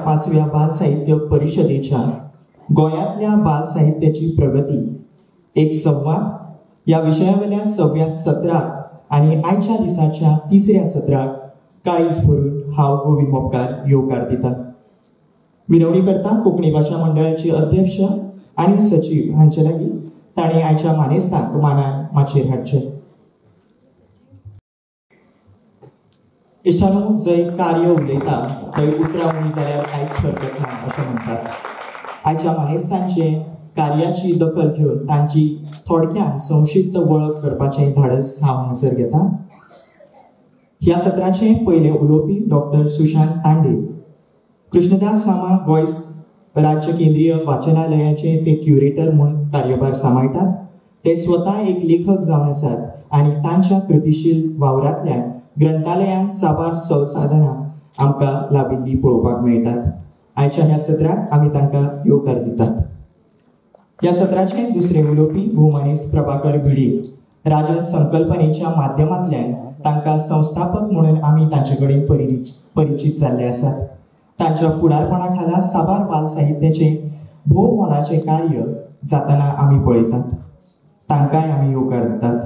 पांचव्या बाल साहित्य परिशदेच्या गोंयांतल्या बाल साहित्याची प्रगती एक संवाद ह्या विशयावेल्या सव्या सत्राक आनी आयच्या दिसाच्या तिसऱ्या सत्राक काळीज भरून हांव गोविंद मोपकार येवकार दिता. विनवणी करता कोंकणी भाशा मंडळाचे अध्यक्ष आनी सचीव हांचे लागीं तांणी आयच्या मानेस्तांक मानान माचयेर हाडचें. इश्टानो, जंय कार्य उलयता थंय उतरां उणी जाल्यार कांयच हरकत ना अशें म्हणटात. आयच्या मानेस्तांचे कार्याची दखल घेवन तांची थोडक्यान संक्षिप्त वळख करपाचें धाडस हांव हांगासर घेता. ह्या सत्राचे पयले उलोवपी डॉक्टर सुशांत तांडे. कृष्णदास सामा गोंय राज्य केंद्रीय वाचनालयाचे ते क्युरेटर म्हूण कार्यभार सांबाळटात. ते स्वता एक लेखक जावन आसात आनी तांच्या कृतिशील वावरांतल्यान ग्रंथालयांत साबार संसाधनां आमकां लाभिल्लीं पळोवपाक मेळटात. आयच्या ह्या सत्राक आमी तांकां येवकार दितात. ह्या सत्राचे दुसरे उलोवपी भोवमानेस्त प्रभाकर भिडे. राजन संकल्पनेच्या माध्यमांतल्यान तांकां संस्थापक म्हणून आमी तांचे कडेन परिचीत जाल्ले आसात. तांच्या फुडारपणा खाला साबार बाल साहित्याचे भोव मोलाचें कार्य जातना आमी पळयतात. तांकांय आमी येवकार दितात.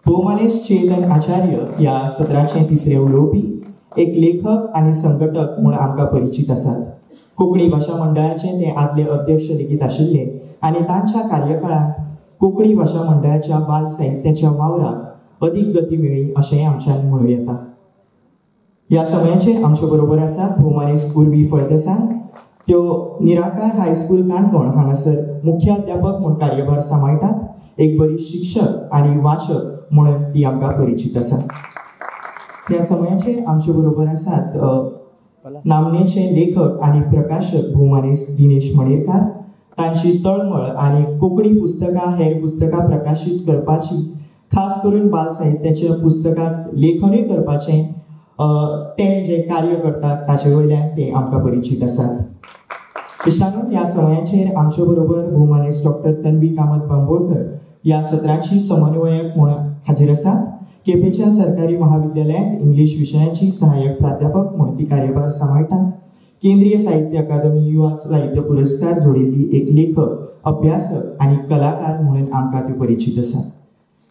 भोवमानेस्त चेतन आचार्य ह्या सत्राचे तिसरे उलोवपी एक लेखक आनी संघटक म्हूण आमकां परिचीत आसात. कोंकणी भाशा मंडळाचे ते आदले अध्यक्ष लेगीत आशिल्ले आनी तांच्या कार्यकाळांत कोंकणी भाशा मंडळाच्या बाल साहित्याच्या वावराक अदीक गती मेळ्ळी अशेंय आमच्यान म्हणूं येता. ह्या समयाचेर आमचे बरोबर आसात भोवमानेस्त उर्वी फळदेसाय. त्यो निराकार हायस्कूल काणकोण हांगासर मुख्याध्यापक म्हूण कार्यभार सांबाळटात. एक बरी शिक्षक आनी वाचक म्हणून ती आमकां परिचीत आसा. ह्या समयाचेर आमचे बरोबर आसात नामनेचे लेखक आनी प्रकाशक भोवमानेस्त दिनेश मणेरकार. तांची तळमळ आनी कोंकणी पुस्तकां हेर पुस्तकां प्रकाशीत करपाची, खास करून बाल साहित्याच्या पुस्तकांत लेखनूय करपाचें ते जे कार्य करतात ताचे वयल्यान ते आमकां परिचीत आसात. इश्टानो, ह्या समयाचेर आमचे बरोबर भोवमानेस्त डॉक्टर तन्वी कामत बांबोळकर ह्या सत्राची समन्वयक म्हूण हाजीर आसात. केपेंच्या सरकारी महाविद्यालयांत इंग्लीश विशयाची सहाय्यक प्राध्यापक म्हूण ती कार्यभार सांबाळटात. केंद्रीय साहित्य अकादमी युवा साहित्य पुरस्कार जोडिल्ली एक लेखक, अभ्यासक आनी कलाकार म्हणून आमकां त्यो परिचीत आसात.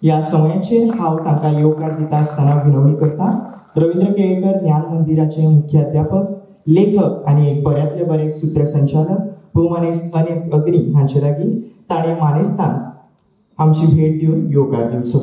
ह्या समयाचेर हांव तांकां येवकार दिता आसतना विनवणी करता. रवींद्र केळेकर ज्ञान मंदिराचे मुख्याध्यापक, लेखक आनी एक बऱ्यांतले बरे सूत्रसंचालक भोवमानेस्त अनिल अग्नी हांचे लागीं ताणें मानेस्तांक आमची भेट दिवन येवकार दिवचो.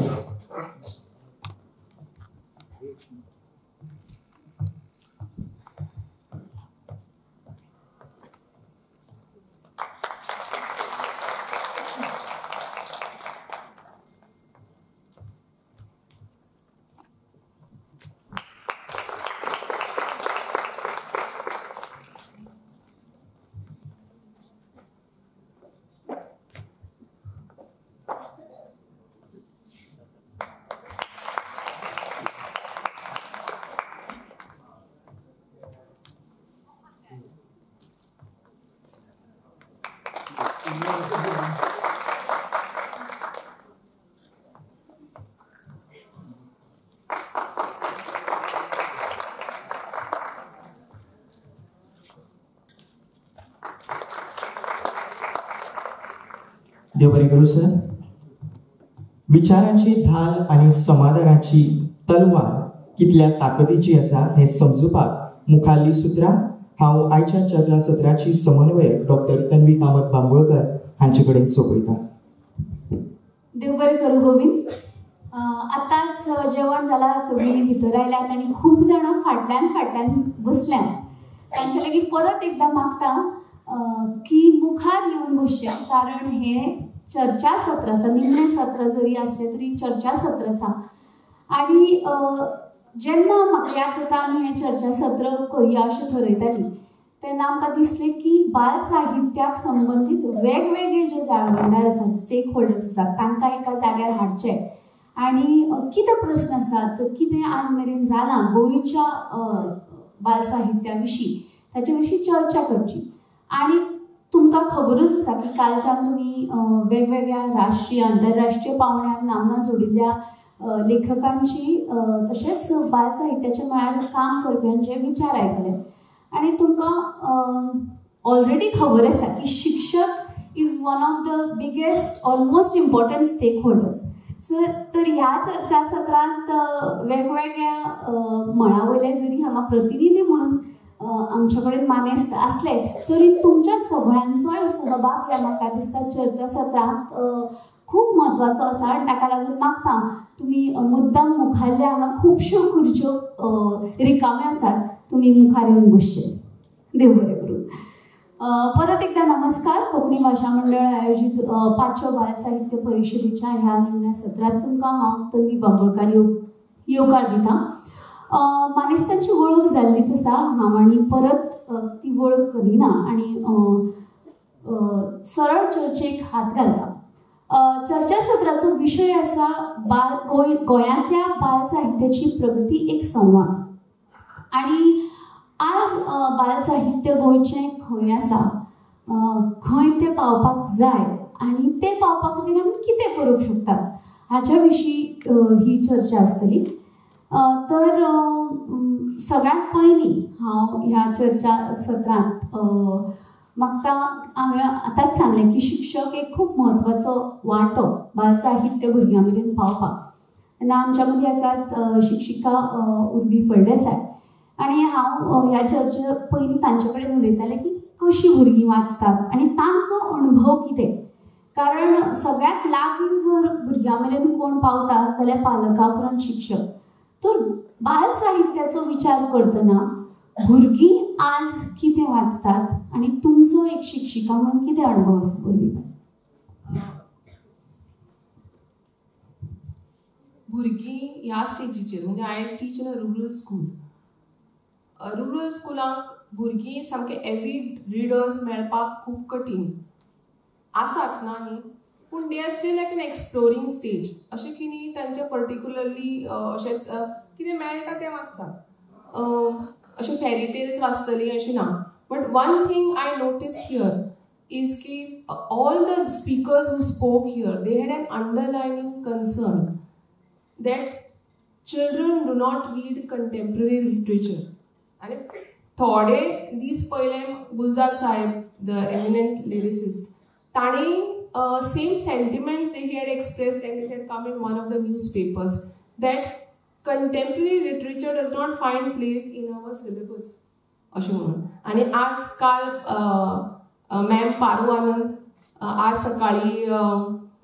देव बरें करूं सर. विचारांची धाल आनी समाधानाची तलवार कितल्या ताकदीची आसा हें समजुपाक मुखाल्ली सुत्रां हांव आयच्या चर्चा सत्राची समन्वयक डॉक्टर तन्वी कामत बांबोळकर हांचे कडेन सोंपयता. देव बरें करूं गोविंद. आतांच जेवण जालां, सगळीं भितर आयल्यात आनी खूब जाणां फाटल्यान फाटल्यान बसल्यात. तांचे लागीं परत एकदां मागता की मुखार येवन बसचें, कारण हें चर्चा सत्र आसा. निमणें सत्र जरी आसलें तरी चर्चा सत्र आसा. आनी जेन्ना म्हाका याद जाता आमी हें चर्चा सत्र करुया अशें थरयतालीं तेन्ना आमकां दिसलें की बाल साहित्याक संबंदीत वेगवेगळे जे जाळवणदार आसात, स्टेक होल्डर्स आसात, तांकां एका जाग्यार हाडचें आनी कितें प्रस्न आसात, कितें आज मेरेन जालां गोंयच्या बाल साहित्या विशीं, ताचे विशीं चर्चा करची. आनी तुमकां खबरूच आसा की कालच्यान तुमी वेगवेगळ्या राष्ट्रीय आंतरराष्ट्रीय पांवड्यार नामना जोडिल्ल्या लेखकांची तशेंच बाल साहित्याच्या मळार काम करप्यांचे विचार आयकले. आनी तुमकां ऑलरेडी खबर आसा की शिक्षक is one of the biggest or most important stakeholders. So तर ह्या चर्चा सत्रांत वेगवेगळ्या मळा वयले जरी हांगा प्रतिनिधी म्हणून आमचे कडेन मानेस्त आसले तरी तुमच्या सगळ्यांचोय सहभाग ह्या म्हाका दिसता चर्चा सत्रांत खूब म्हत्वाचो आसा. आनी ताका लागून मागता तुमी मुद्दाम मुखारल्या हांगा खुबश्यो खुर्च्यो रिकाम्यो आसात, तुमी मुखार येवन बसचे. देव बरें करूं. परत एकदा नमस्कार. कोंकणी भाशा मंडळ आयोजीत 5व्या बाल साहित्य परिशदेच्या ह्या निमण्या सत्रांत तुमकां हांव तन्वी बांबोळकार येवकार दिता. मानेस्तांची वळख जाल्लीच आसा हांव आनी परत ती वळख करिना आनी सरळ चर्चेक हात घालता. चर्चा सत्राचो विशय आसा गोंयांतल्या बाल साहित्याची प्रगती एक संवाद. आनी आज बाल साहित्य गोंयचें खंय आसा, खंय तें पावपाक जाय आनी तें पावपा खातीर आमी कितें करूंक शकतात हाच्या विशीं ही चर्चा आसतली. तर सगळ्यांत पयलीं हांव ह्या चर्चा सत्रांत म्हाका हांवें आतांच सांगलें की शिक्षक एक खूब म्हत्वाचो वांटो बाल साहित्य भुरग्यां मेरेन पावपाक. तेन्ना आमच्या मदीं आसात शिक्षिका उर्बी फळदेसाय आनी हांव ह्या चर्चे पयलीं तांचे कडेन उलयतालें की कशीं भुरगीं वाचतात आनी तांचो अणभव कितें, कारण सगळ्यांत लागीं जर भुरग्यां मेरेन कोण पावता जाल्यार पालकां उपरांत शिक्षक. तर बाल साहित्याचो विचार करतना भुरगीं आज कितें वाचतात आनी तुमचो एक शिक्षिका म्हणून कितें अणभव आसा उर्बी? भुरगीं ह्या स्टेजीचेर म्हणजे I teach in a rural school. Rural स्कुलांक भुरगीं सामके एवीड रिडर्स मेळपाक खूब कठीण आसात ना न्ही, पूण they are still at an exploring stage. अशें की न्ही तांचे पर्टिक्युलरली अशेंच कितें मेळटा तें वाचतात, अशें फेरी टेल्स वाचतलीं अशें ना. But one thing I noticed here is की all the speakers who spoke here they had an underlining concern that children do not read contemporary literature. आनी थोडे दीस पयले गुलजार साहेब the eminent lyricist तांणी same sentiments he had expressed and it had come in one of the newspapers that contemporary literature does not find place in our syllabus अशें म्हणून. आनी आज काल मॅम पारू आनंद, आज सकाळी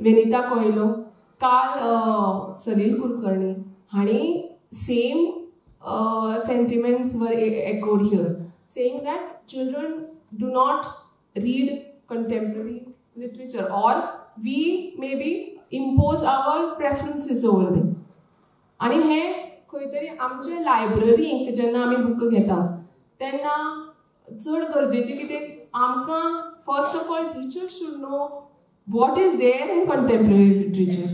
विनिता कोयलो, काल सलील कुलकर्णी हांणी same sentiments were echoed here, saying that children do not read contemporary literature or we maybe impose our preferences over them. आनी हें खंय तरी आमचे लायब्ररींत जेन्ना आमी बूक घेता तेन्ना चड गरजेचें कितें आमकां first of all teachers should know what is there in contemporary literature.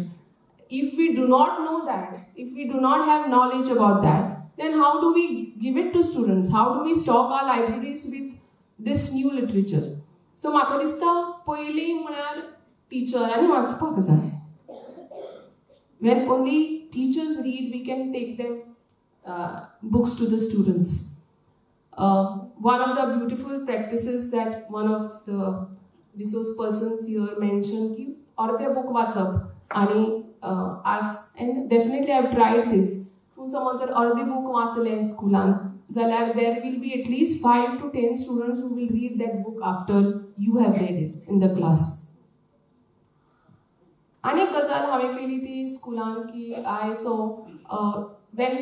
If we do not know that, if we do not have knowledge about that, then how do we give it to students? How do we stock our libraries with this new literature? So म्हाका दिसता पयलीं म्हळ्यार टिचरांनी वाचपाक जाय. When only teachers read, we can take them books to the students. One of the beautiful practices that one of the resource persons here mentioned की अर्धे book वाचप आनी आज, and definitely I have tried this. पूण समज जर अर्दे book वाचले स्कुलान जाल्यार there will be at least 5 to 10 students who will read that book after you have read it in the class. आनी एक गजाल हांवें केली ती स्कुलान की I saw when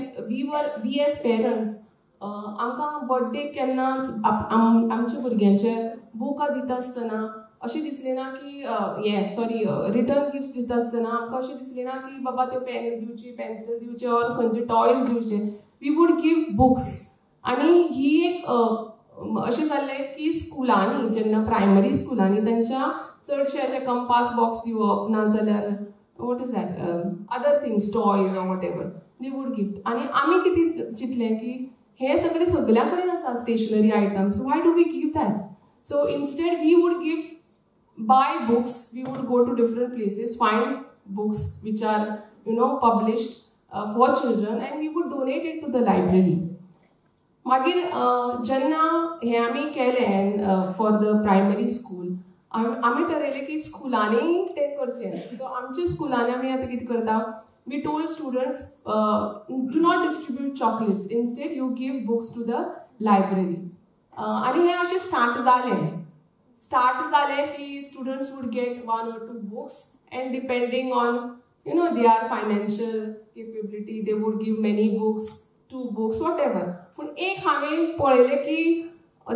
we as parents आमकां बर्थडे केन्नाच आमच्या भुरग्यांचे बुकां दिता आसतना अशें दिसलें ना की हें सॉरी रिटर्न गिफ्ट्स दिता आसतना आमकां अशें दिसलें ना की बाबा त्यो पेन दिवची, पेन्सील दिवचे ऑर खंयचे टॉयज दिवचे. We would give books. आनी ही एक अशें जाल्लें की स्कुलांनी जेन्ना प्रायमरी स्कुलांनी तांच्या चडशे अशे कंपास बॉक्स दिवप ना जाल्यार what is that other things toys or whatever they would gift. आनी आमी कितें चिंतलें की हें सगळें सगळ्या कडेन आसा stationery items, why do we give that? So instead we would give buy books, we would go to different places, find books which are, you know, published for children, and we would donate it to the library. मागीर जेन्ना हें आमी केलें for the primary school, आमी ठरयलें की स्कुलांनी तें करचें. सो आमच्या स्कुलांनी आमी आतां कितें करता, we told students do not distribute chocolates, instead you give books to the library. आनी हें अशें स्टार्ट जालें. स्टार्ट जालें की students would get 1 or 2 books and depending on you know their financial capability they would give many books, 2 books, whatever. पूण एक हांवें पळयलें की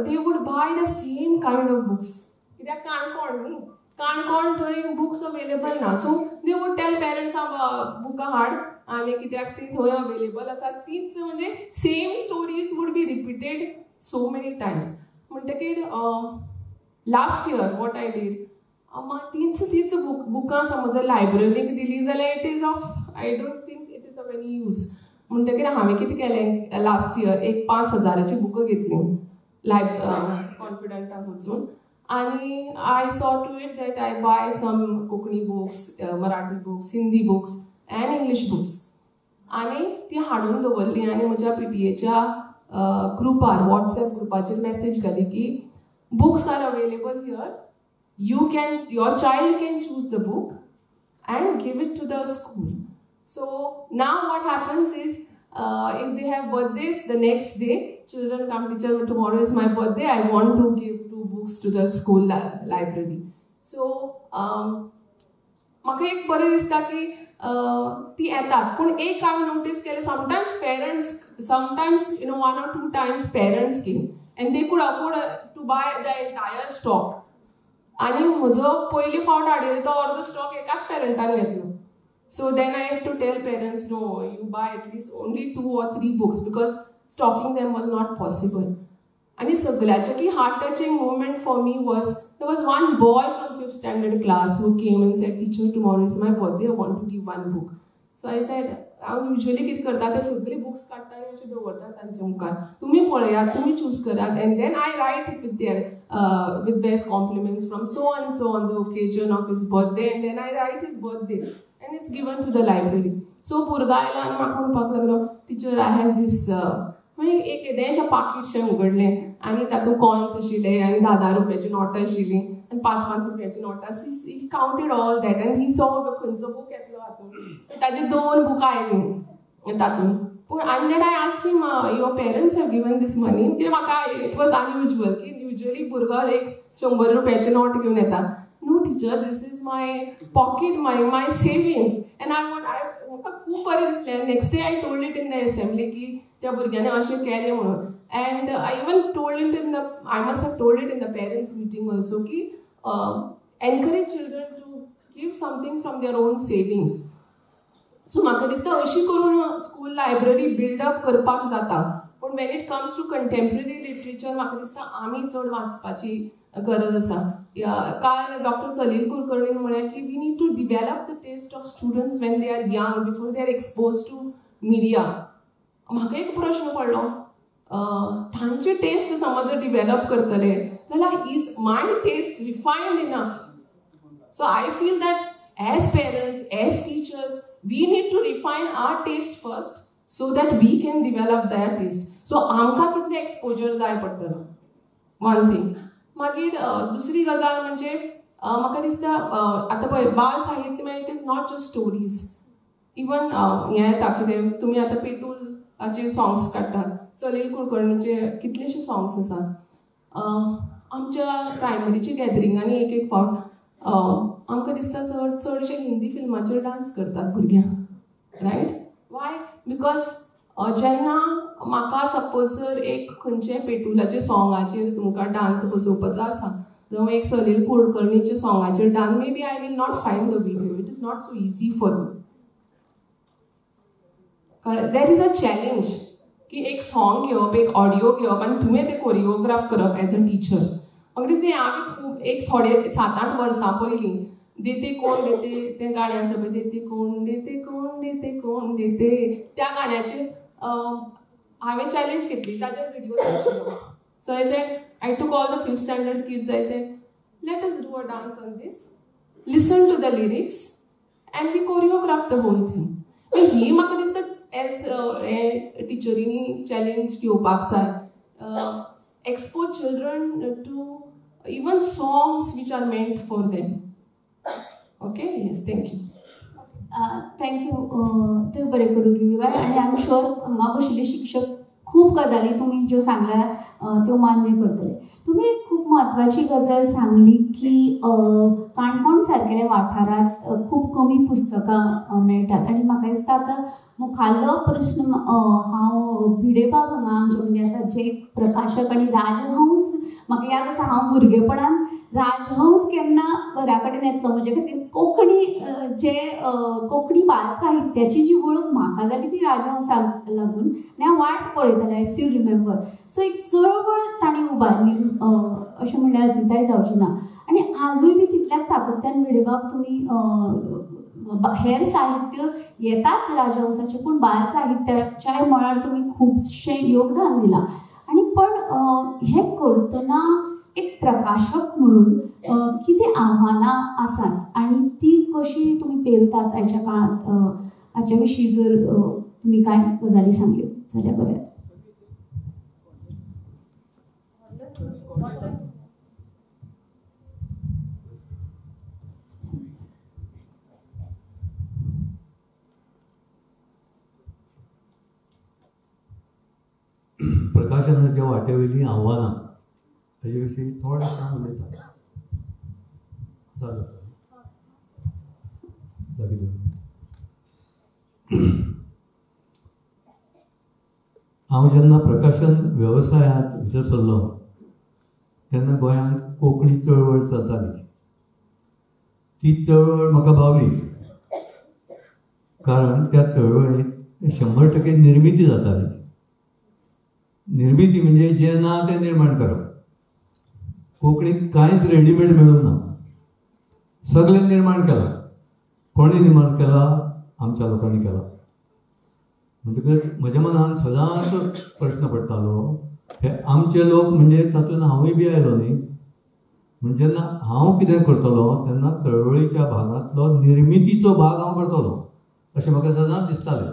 they would buy the same kind of books. कित्याक काणकोण न्ही, काणकोण थंय बुक्स अवेलेबल ना. So they would tell parents बुकां हाड आनी कित्याक ती थंय अवेलेबल आसा तीच, म्हणजे same stories would be repeated so many times. म्हणटकीर last year what I did, तीच तीच बुकां समज जर लायब्ररीक दिली जाल्यार it is of, I don't think it is of any use. म्हणटकीर हांवें कितें केलें लास्ट इयर, एक 5,000 बुकां घेतलीं लायब कॉन्फिडंटाक वचून, आनी I saw to it that I buy some Konkani books, Marathi books, Hindi books and English books, आनी ती हाडून दवरली. आनी म्हज्या पीटीएच्या ग्रुपार, वॉट्सएप ग्रुपाचेर मॅसेज घाली की books are available here, you can, your child can choose the book and give it to the school. So now what happens is, if they have birthdays, the next day children come, teacher tomorrow is my birthday, I want to give 2 books to the school library. So म्हाका एक बरें दिसता की ती येतात. पूण एक हांवें नोटीस केलें, sometimes parents, sometimes you know 1 or 2 times parents came and they could afford to buy the entire stock. आनी म्हजो पयली फावट हाडिल्लो तो अर्दो स्टॉक एकाच पेरंटान घेतलो. So then I have to tell parents, no, you buy at least only 2 or 3 books because stocking them was not possible. आनी सगळ्याचे की heart touching moment for me was, there was one boy from 5th standard class who came and said, teacher tomorrow is my birthday, I want to give 1 book. So I said, हांव usually कितें करता, ते सगळी books काडटा आनी अशें दवरता तांच्या मुखार, तुमी पळयात, तुमी चूज करात, and then I write with their with best compliments from so and so on the occasion of his birthday, and then I write his birthday and it's given to the library. So भुरगो आयलो आनी म्हाका म्हणपाक लागलो, teacher I have these, मागीर एक येदेंशें पाकीटशें उगडलें आनी तातूंत कॉयन्स आशिल्ले आनी 10-10 रुपयाची नोटां आशिल्लीं आनी 5-5 रुपयाची नोटां. He counted all that and he saw खंयचो बूक येतलो हातूंत. सो ताजी 2 बुकां आयलीं तातूंत. पूण आनी then I asked him, your parents have given this money? कित्याक म्हाका it was unusual की युजली भुरगो एक 100 रुपयाची नोट घेवन येता. No teacher, this is my pocket, my savings and I want. म्हाका खूब बरें दिसलें. Next day I told it in the assembly की त्या भुरग्यांनी अशें केलें म्हणून. And I even told it in the, I must have told it in the parents meeting also की encourage children to give something from their own savings. So म्हाका दिसता अशी करून स्कूल लायब्ररी बिल्डअप करपाक जाता. पूण when it comes to contemporary literature म्हाका दिसता आमी चड वाचपाची गरज आसा. काल डॉक्टर सलील कुलकर्णीन म्हळें की we need to develop the taste of students when they are young, before they are expose to media. म्हाका एक प्रश्न पडलो, तांचे टेस्ट समज जर डिवेलप करतले जाल्यार is my taste refined enough? So I feel that as parents, as teachers, we need to refine our taste first so that we can develop their taste. So आमकां कितलें एक्सपोजर जाय पडटलो, one thing. मागीर दुसरी गजाल म्हणजे म्हाका दिसता आतां पळय बाल साहित्य म्हळ्यार it is not just stories. Even हें येता कितें, तुमी आतां पेटूलाचे सॉंग्स काडटात, सलील कुलकर्णीचे कितलेशे सॉंग्स आसात. आमच्या प्रायमरीच्या गॅदरिंगांनी एक एक फावट आमकां दिसता चड चडशे हिंदी फिल्माचेर डांस करतात भुरग्यां, रायट? वाय? Because जेन्ना म्हाका सपोज जर एक खंयचे पेटुलाचे सॉंगाचेर तुमकां डांस बसोवपाचो आसा, जावं एक सलील कुलकर्णीच्या सॉंगाचेर dance, maybe I will not find the video, it is not so easy for me. कळ्ळें? There is a challenge की एक सॉंग घेवप, एक ऑडियो घेवप आनी तुवें तें कोरियोग्राफ करप एज अ टिचर. म्हाका दिसता हांवें खूब एक थोडे 7-8 वर्सां पयलीं देते कोण देते तें गाणें आसा पळय, देते कोण देते कोण देते कोण देते, त्या गाण्याचेर हांवें चॅलेंज घेतली, ताजेर विडियो आशिल्लो. So I said, I took all the 5th standard kids, I said let us do a dance on this, listen to the lyrics and we choreograph the whole thing. ही म्हाका दिसता as हे टिचरींनी challenge घेवपाक जाय. Expose children to even songs which are meant for them. Okay, yes, thank you. Thank you. ते बरें करूं रिवीबाय. आनी I am sure हांगा बशिल्ले शिक्षक खूब गजाली तुमी ज्यो सांगल्या त्यो मान्य करतले. तुमी एक खूब म्हत्वाची गजाल सांगली की काणकोण सारकेल्या वाठारांत खूब कमी पुस्तकां मेळटात. आनी म्हाका दिसता आतां मुखाल्लो प्रस्न हांव भिडेबाब हांगा आमच्या मदीं आसा, जे प्रकाशक आनी राजहंस. म्हाका याद आसा हांव भुरगेपणान राजहंस केन्ना घरा कडेन येतलो, म्हजे खातीर कोंकणी जे कोंकणी बाल साहित्याची जी वळख म्हाका जाली ती राजहंसाक लागून, आनी हांव वाट पळयतालें. I still remember. सो एक चळवळ तांणी उबारली अशें म्हणल्यार अतिताय जावची ना. आनी आजूय बी तितल्याच सातत्यान भिडेबाब तुमी हेर साहित्य येताच राजहंसाचें, पूण बाल साहित्याच्याय मळार तुमी खुबशें योगदान दिलां. आनी पण हें करतना एक प्रकाशक म्हणून कितें आव्हानां आसात आनी ती कशी तुमी पेलतात आयच्या काळांत, हाच्या विशीं जर तुमी कांय गजाली सांगल्यो जाल्यार बरें. प्रकाशनाच्या वाटेवयलीं आव्हानां हाजे विशीं थोडें हांव उलयतां. चालू आसा. हांव जेन्ना प्रकाशन वेवसायांत भितर सरलो तेन्ना गोंयांत कोंकणी चळवळ चलताली. ती चळवळ म्हाका भावली, कारण त्या चळवळींत 100% निर्मिती जाताली. निर्मिती म्हणजे जें ना तें निर्माण करप. कोंकणीक कांयच रेडीमेड मेळूंक ना, सगळें निर्माण केलां. कोणें निर्माण केलां? आमच्या लोकांनी केलां. म्हणटकच म्हज्या मनान सदांच प्रश्न पडटालो, हे आमचे लोक म्हणजे तातूंत हांवूय बी आयलो न्ही. म्हणजे जेन्ना हांव कितें करतलो तेन्ना चळवळीच्या भागांतलो निर्मितीचो भाग हांव करतलो अशें म्हाका सदांच दिसतालें.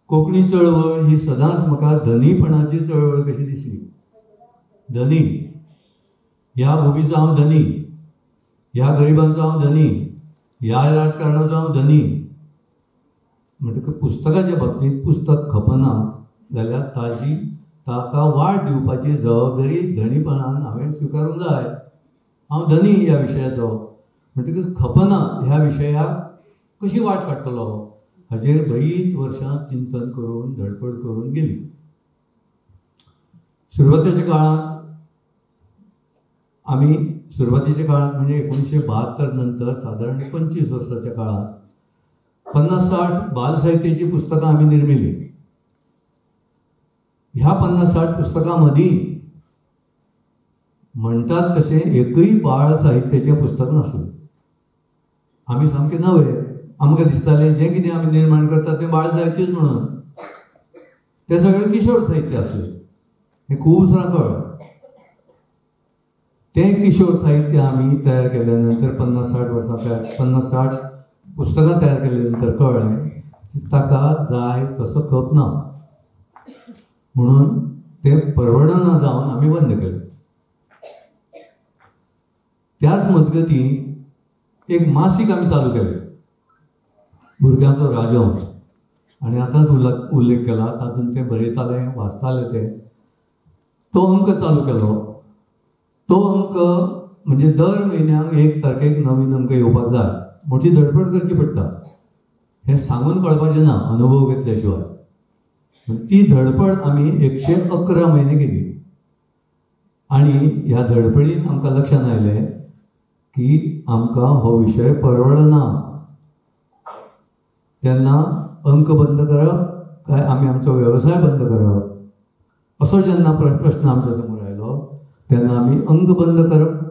कोंकणी चळवळ ही सदांच म्हाका धनीपणाची चळवळ कशी दिसली. धनी, ह्या भुमीचो हांव धनी, ह्या गरिबांचो हांव धनी, ह्या राजकारणाचो हांव धनी. म्हणटकच पुस्तकाच्या बाबतींत पुस्तक खपना जाल्यार ताजी ताका वाट दिवपाची जबाबदारी धनीपणान हांवें स्विकारूंक जाय. हांव धनी ह्या विशयाचो, म्हणटकच खपना ह्या विशयाक कशी वाट काडटलो हाजेर बरीच वर्सां चिंतन करून धडपड करून गेली. सुरवातेच्या काळांत आमी सुरवातेच्या काळांत म्हणजे 1972 नंतर सादारण 25 वर्साच्या काळांत 50-60 बालसाहित्याची पुस्तकां आमी निर्मिली. ह्या 50-60 पुस्तकां मदीं म्हणटात तशें एकूय बाळ साहित्याचें पुस्तक नासलें. आमी सामकें नवे, आमकां दिसतालें जें कितें आमी निर्माण करतात तें बाळ साहित्यच म्हणून, तें सगळें किशोर साहित्य आसलें. हें खूब उसरां कळ्ळें. तें किशोर साहित्य आमी तयार केल्या नंतर 50-60 वर्सां तयार 50-60 पुस्तकां तयार केल्या नंतर कळ्ळें ताका जाय तसो खप ना, म्हणून तें परवडना जावन आमी बंद केलें. त्याच मजगतीं एक मासीक आमी चालू केलें, भुरग्यांचो राजहंस. आनी आतांच उल्लेख केला, तातूंत ते बरयताले, वाचताले ते. तो अंक चालू केलो. तो अंक म्हणजे दर म्हयन्याक 1 तारखेक नवीन अंक येवपाक जाय. मोठी धडपड करची पडटा, हें सांगून कळपाचें ना अनुभव घेतल्या शिवाय. ती धडपड आमी 111 म्हयने केली. आनी ह्या धडपडीन आमकां लक्षांत आयलें की आमकां हो विशय परवडना. तेन्ना अंक बंद करप काय आमी आमचो वेवसाय बंद करप असो जेन्ना प्रश्न आमच्या समोर आयलो तेन्ना आमी अंक बंद करप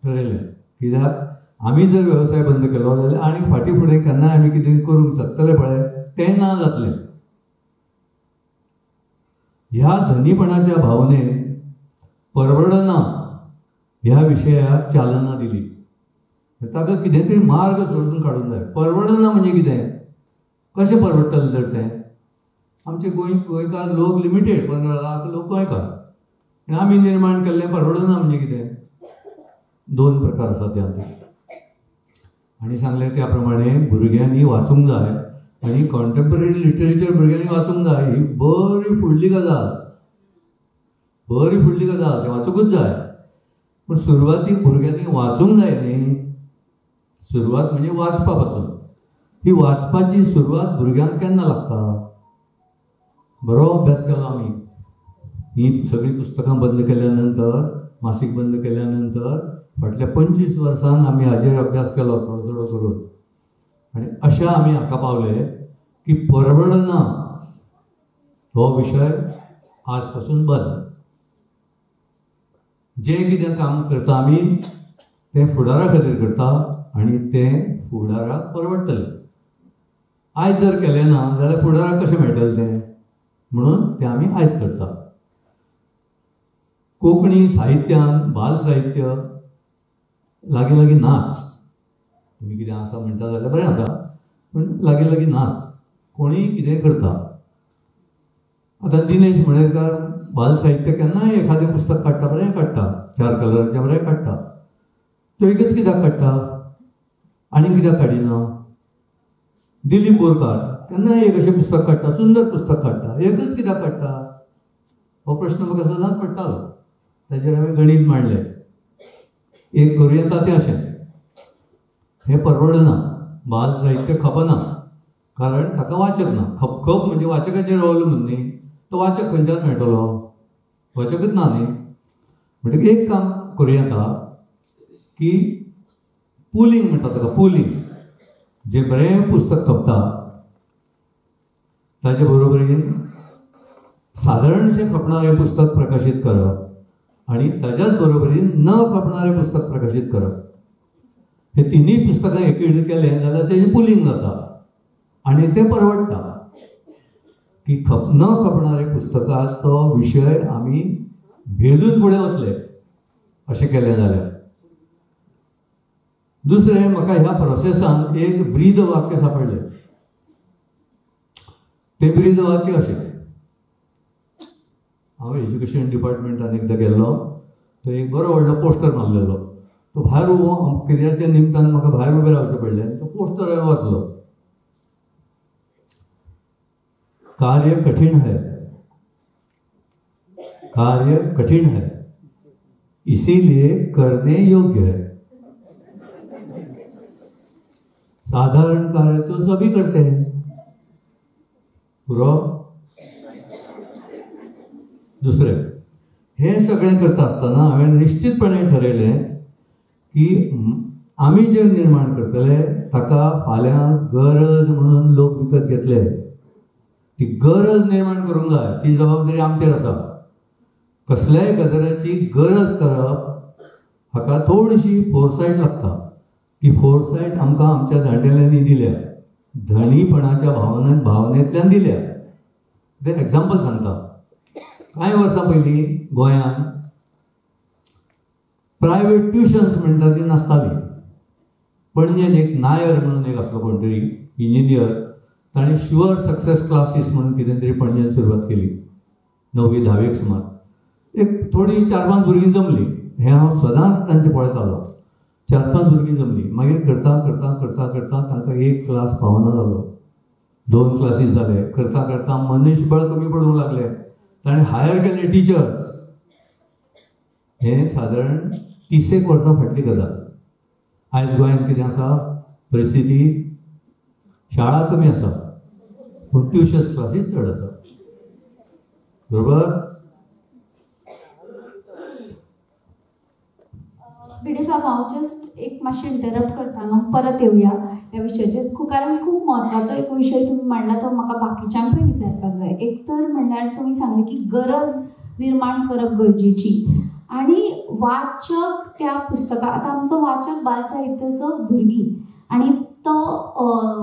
ठरयलें. कित्याक आमी जर वेवसाय बंद केलो जाल्यार आनी फाटीं फुडें केन्नाय आमी कितें करूंक शकतले पळय तें ना जातलें. ह्या धनीपणाच्या भावनेन परवडना ह्या विशयाक चालना दिली. ताका कितें तरी मार्ग सोदून काडूंक जाय. परवडना म्हणजे कितें? कशें परवडटलें तर तें? आमचे गोंयकार लोक लिमिटेड, 15 लाख लोक गोंयकार, आनी आमी निर्माण केल्लें परवडना म्हणजे कितें? दोन प्रकार आसात त्या. आनी सांगलें त्या प्रमाणे भुरग्यांनी वाचूंक जाय आनी कॉन्टेम्पररी लिटरेचर भुरग्यांनी वाचूंक जाय. ही बरी फुडली गजाल, बरी फुडली गजाल, तें वाचूंकूच जाय. पूण सुरवातीक भुरग्यांनी वाचूंक जाय न्ही. सुरवात म्हणजे वाचपा पासून. ही वाचपाची सुरवात भुरग्यांक केन्ना लागता? बरो अभ्यास केलो आमी. ही सगळीं पुस्तकां बंद केल्या नंतर, मासीक बंद केल्या नंतर फाटल्या 25 वर्सांत आमी हाजेर अभ्यास केलो थोडो थोडो करून, आनी अशा आमी हाका पावले की परवडना हो विशय आज पासून बंद. जें कितें काम करता आमी तें फुडारा खातीर करता आनी तें फुडाराक परवडटलें. आयज जर केलें ना जाल्यार फुडाराक कशें मेळटलें तें? म्हणून तें आमी आयज करता. कोंकणी साहित्यान बाल साहित्य लागीं लागीं नाच. तुमी कितें आसा म्हणटा जाल्यार बरें आसा, पूण लागीं लागीं नाच. कोणीय कितें करता. आतां दिनेश मणेरकार बाल साहित्य केन्नाय एखादें पुस्तक काडटा, बरें काडटा, 4 कलराचें बरें काडटा. तो एकच कित्याक काडटा आनी कित्याक काडिना? दिलीप बोरकार केन्नाय एक अशें पुस्तक काडटा, सुंदर पुस्तक काडटा, एकच कित्याक काडटा? हो प्रश्न म्हाका सदांच पडटालो. ताचेर हांवें गणीत मांडलें, एक करूं येता तें अशें. हें परवडना, बाल साहित्य खपना, कारण ताका वाचक ना. खप म्हणजे वाचकाचेर अवलंबून न्ही, तो वाचक खंयच्यान मेळटलो? वाचकच ना न्ही. म्हणटकीर एक काम करूं येता की पुलींग म्हणटा ताका, पुलींग. जें बरें पुस्तक खपता ताचे बरोबरीन सादारणशें खपणारें पुस्तक प्रकाशीत करप आनी ताच्याच बरोबरीन न खपणारें पुस्तक प्रकाशीत करप. हे तिनूय पुस्तकां एकेकडेन केलें जाल्यार तेजें पुलींग जाता आनी तें परवडटा. की न खपणारे पुस्तकाचो विशय आमी भेदून फुडें वतले अशें केलें जाल्यार. दुसरें, म्हाका ह्या प्रोसेसान एक ब्रीद वाक्य सांपडलें. तें ब्रीद वाक्य अशें, हांव एज्युकेशन डिपार्टमेंटान एकदां गेल्लो, थंय एक बरो व्हडलो पोस्टर मारलेलो. तो भायर उबो, कित्याच्या निमतान म्हाका भायर उबें रावचें पडलें. तो पोस्टर हांवें वाचलो. कार्य कठिन है, कार्य कठिन है, इसीलिए करने योग्य है. साधारण कार्य तो सभी करते हैं. पुरो. दुसरें, हें सगळें करता आसतना हांवें निश्चितपणे ठरयलें की आमी जें निर्माण करतले ताका फाल्यां गरज म्हणून लोक विकत घेतले. ती गरज निर्माण करूंक जाय, ती जबाबदारी आमचेर आसा. कसल्याय गजालीची गरज करप हाका थोडीशी फोरसायट लागता. ती फोरसायट आमकां आमच्या जाणटेल्यांनी दिल्या, धनीपणाच्या भावनेंतल्यान दिल्या. तें एग्जाम्पल सांगता. कांय वर्सां पयलीं गोंयांत प्रायवेट ट्युशन्स म्हणटा ती नासताली. पणजेन एक नायर म्हणून एक आसलो कोण तरी इंजिनियर, ताणें शुअर सक्सेस क्लासीस म्हणून कितें तरी पणजेन सुरवात केली. 9वी 10वेक सुमार एक थोडीं 4-5 भुरगीं जमलीं. हें हांव सदांच तांचें पळयतालो. 4-5 भुरगीं जमलीं. मागीर करता करता करता करता तांकां एक क्लास पावना जालो, 2 क्लासीस जाले. करता करता मनीसबळ कमी पडूंक लागलें. ताणें हायर केले टिचर्स. हें सादारण 30 वर्सां फाटली गजाल. आयज गोंयांत कितें आसा परिस्थिती? शाळा कमी आसा पूण ट्युशन क्लासीस चड आसा. बरोबर? भिडे बाब, हांव जस्ट एक मातशें इंटरप्ट करता हांगा, परत येवया ह्या विशयाचेर, कारण खूब म्हत्वाचो एक विशय तुमी मांडला तो म्हाका बाकीच्यांकूय विचारपाक जाय. एक तर म्हणल्यार तुमी सांगलें की गरज निर्माण करप गरजेची आनी वाचक त्या पुस्तका, आतां आमचो वाचक बाल साहित्याचो भुरगीं आनी तो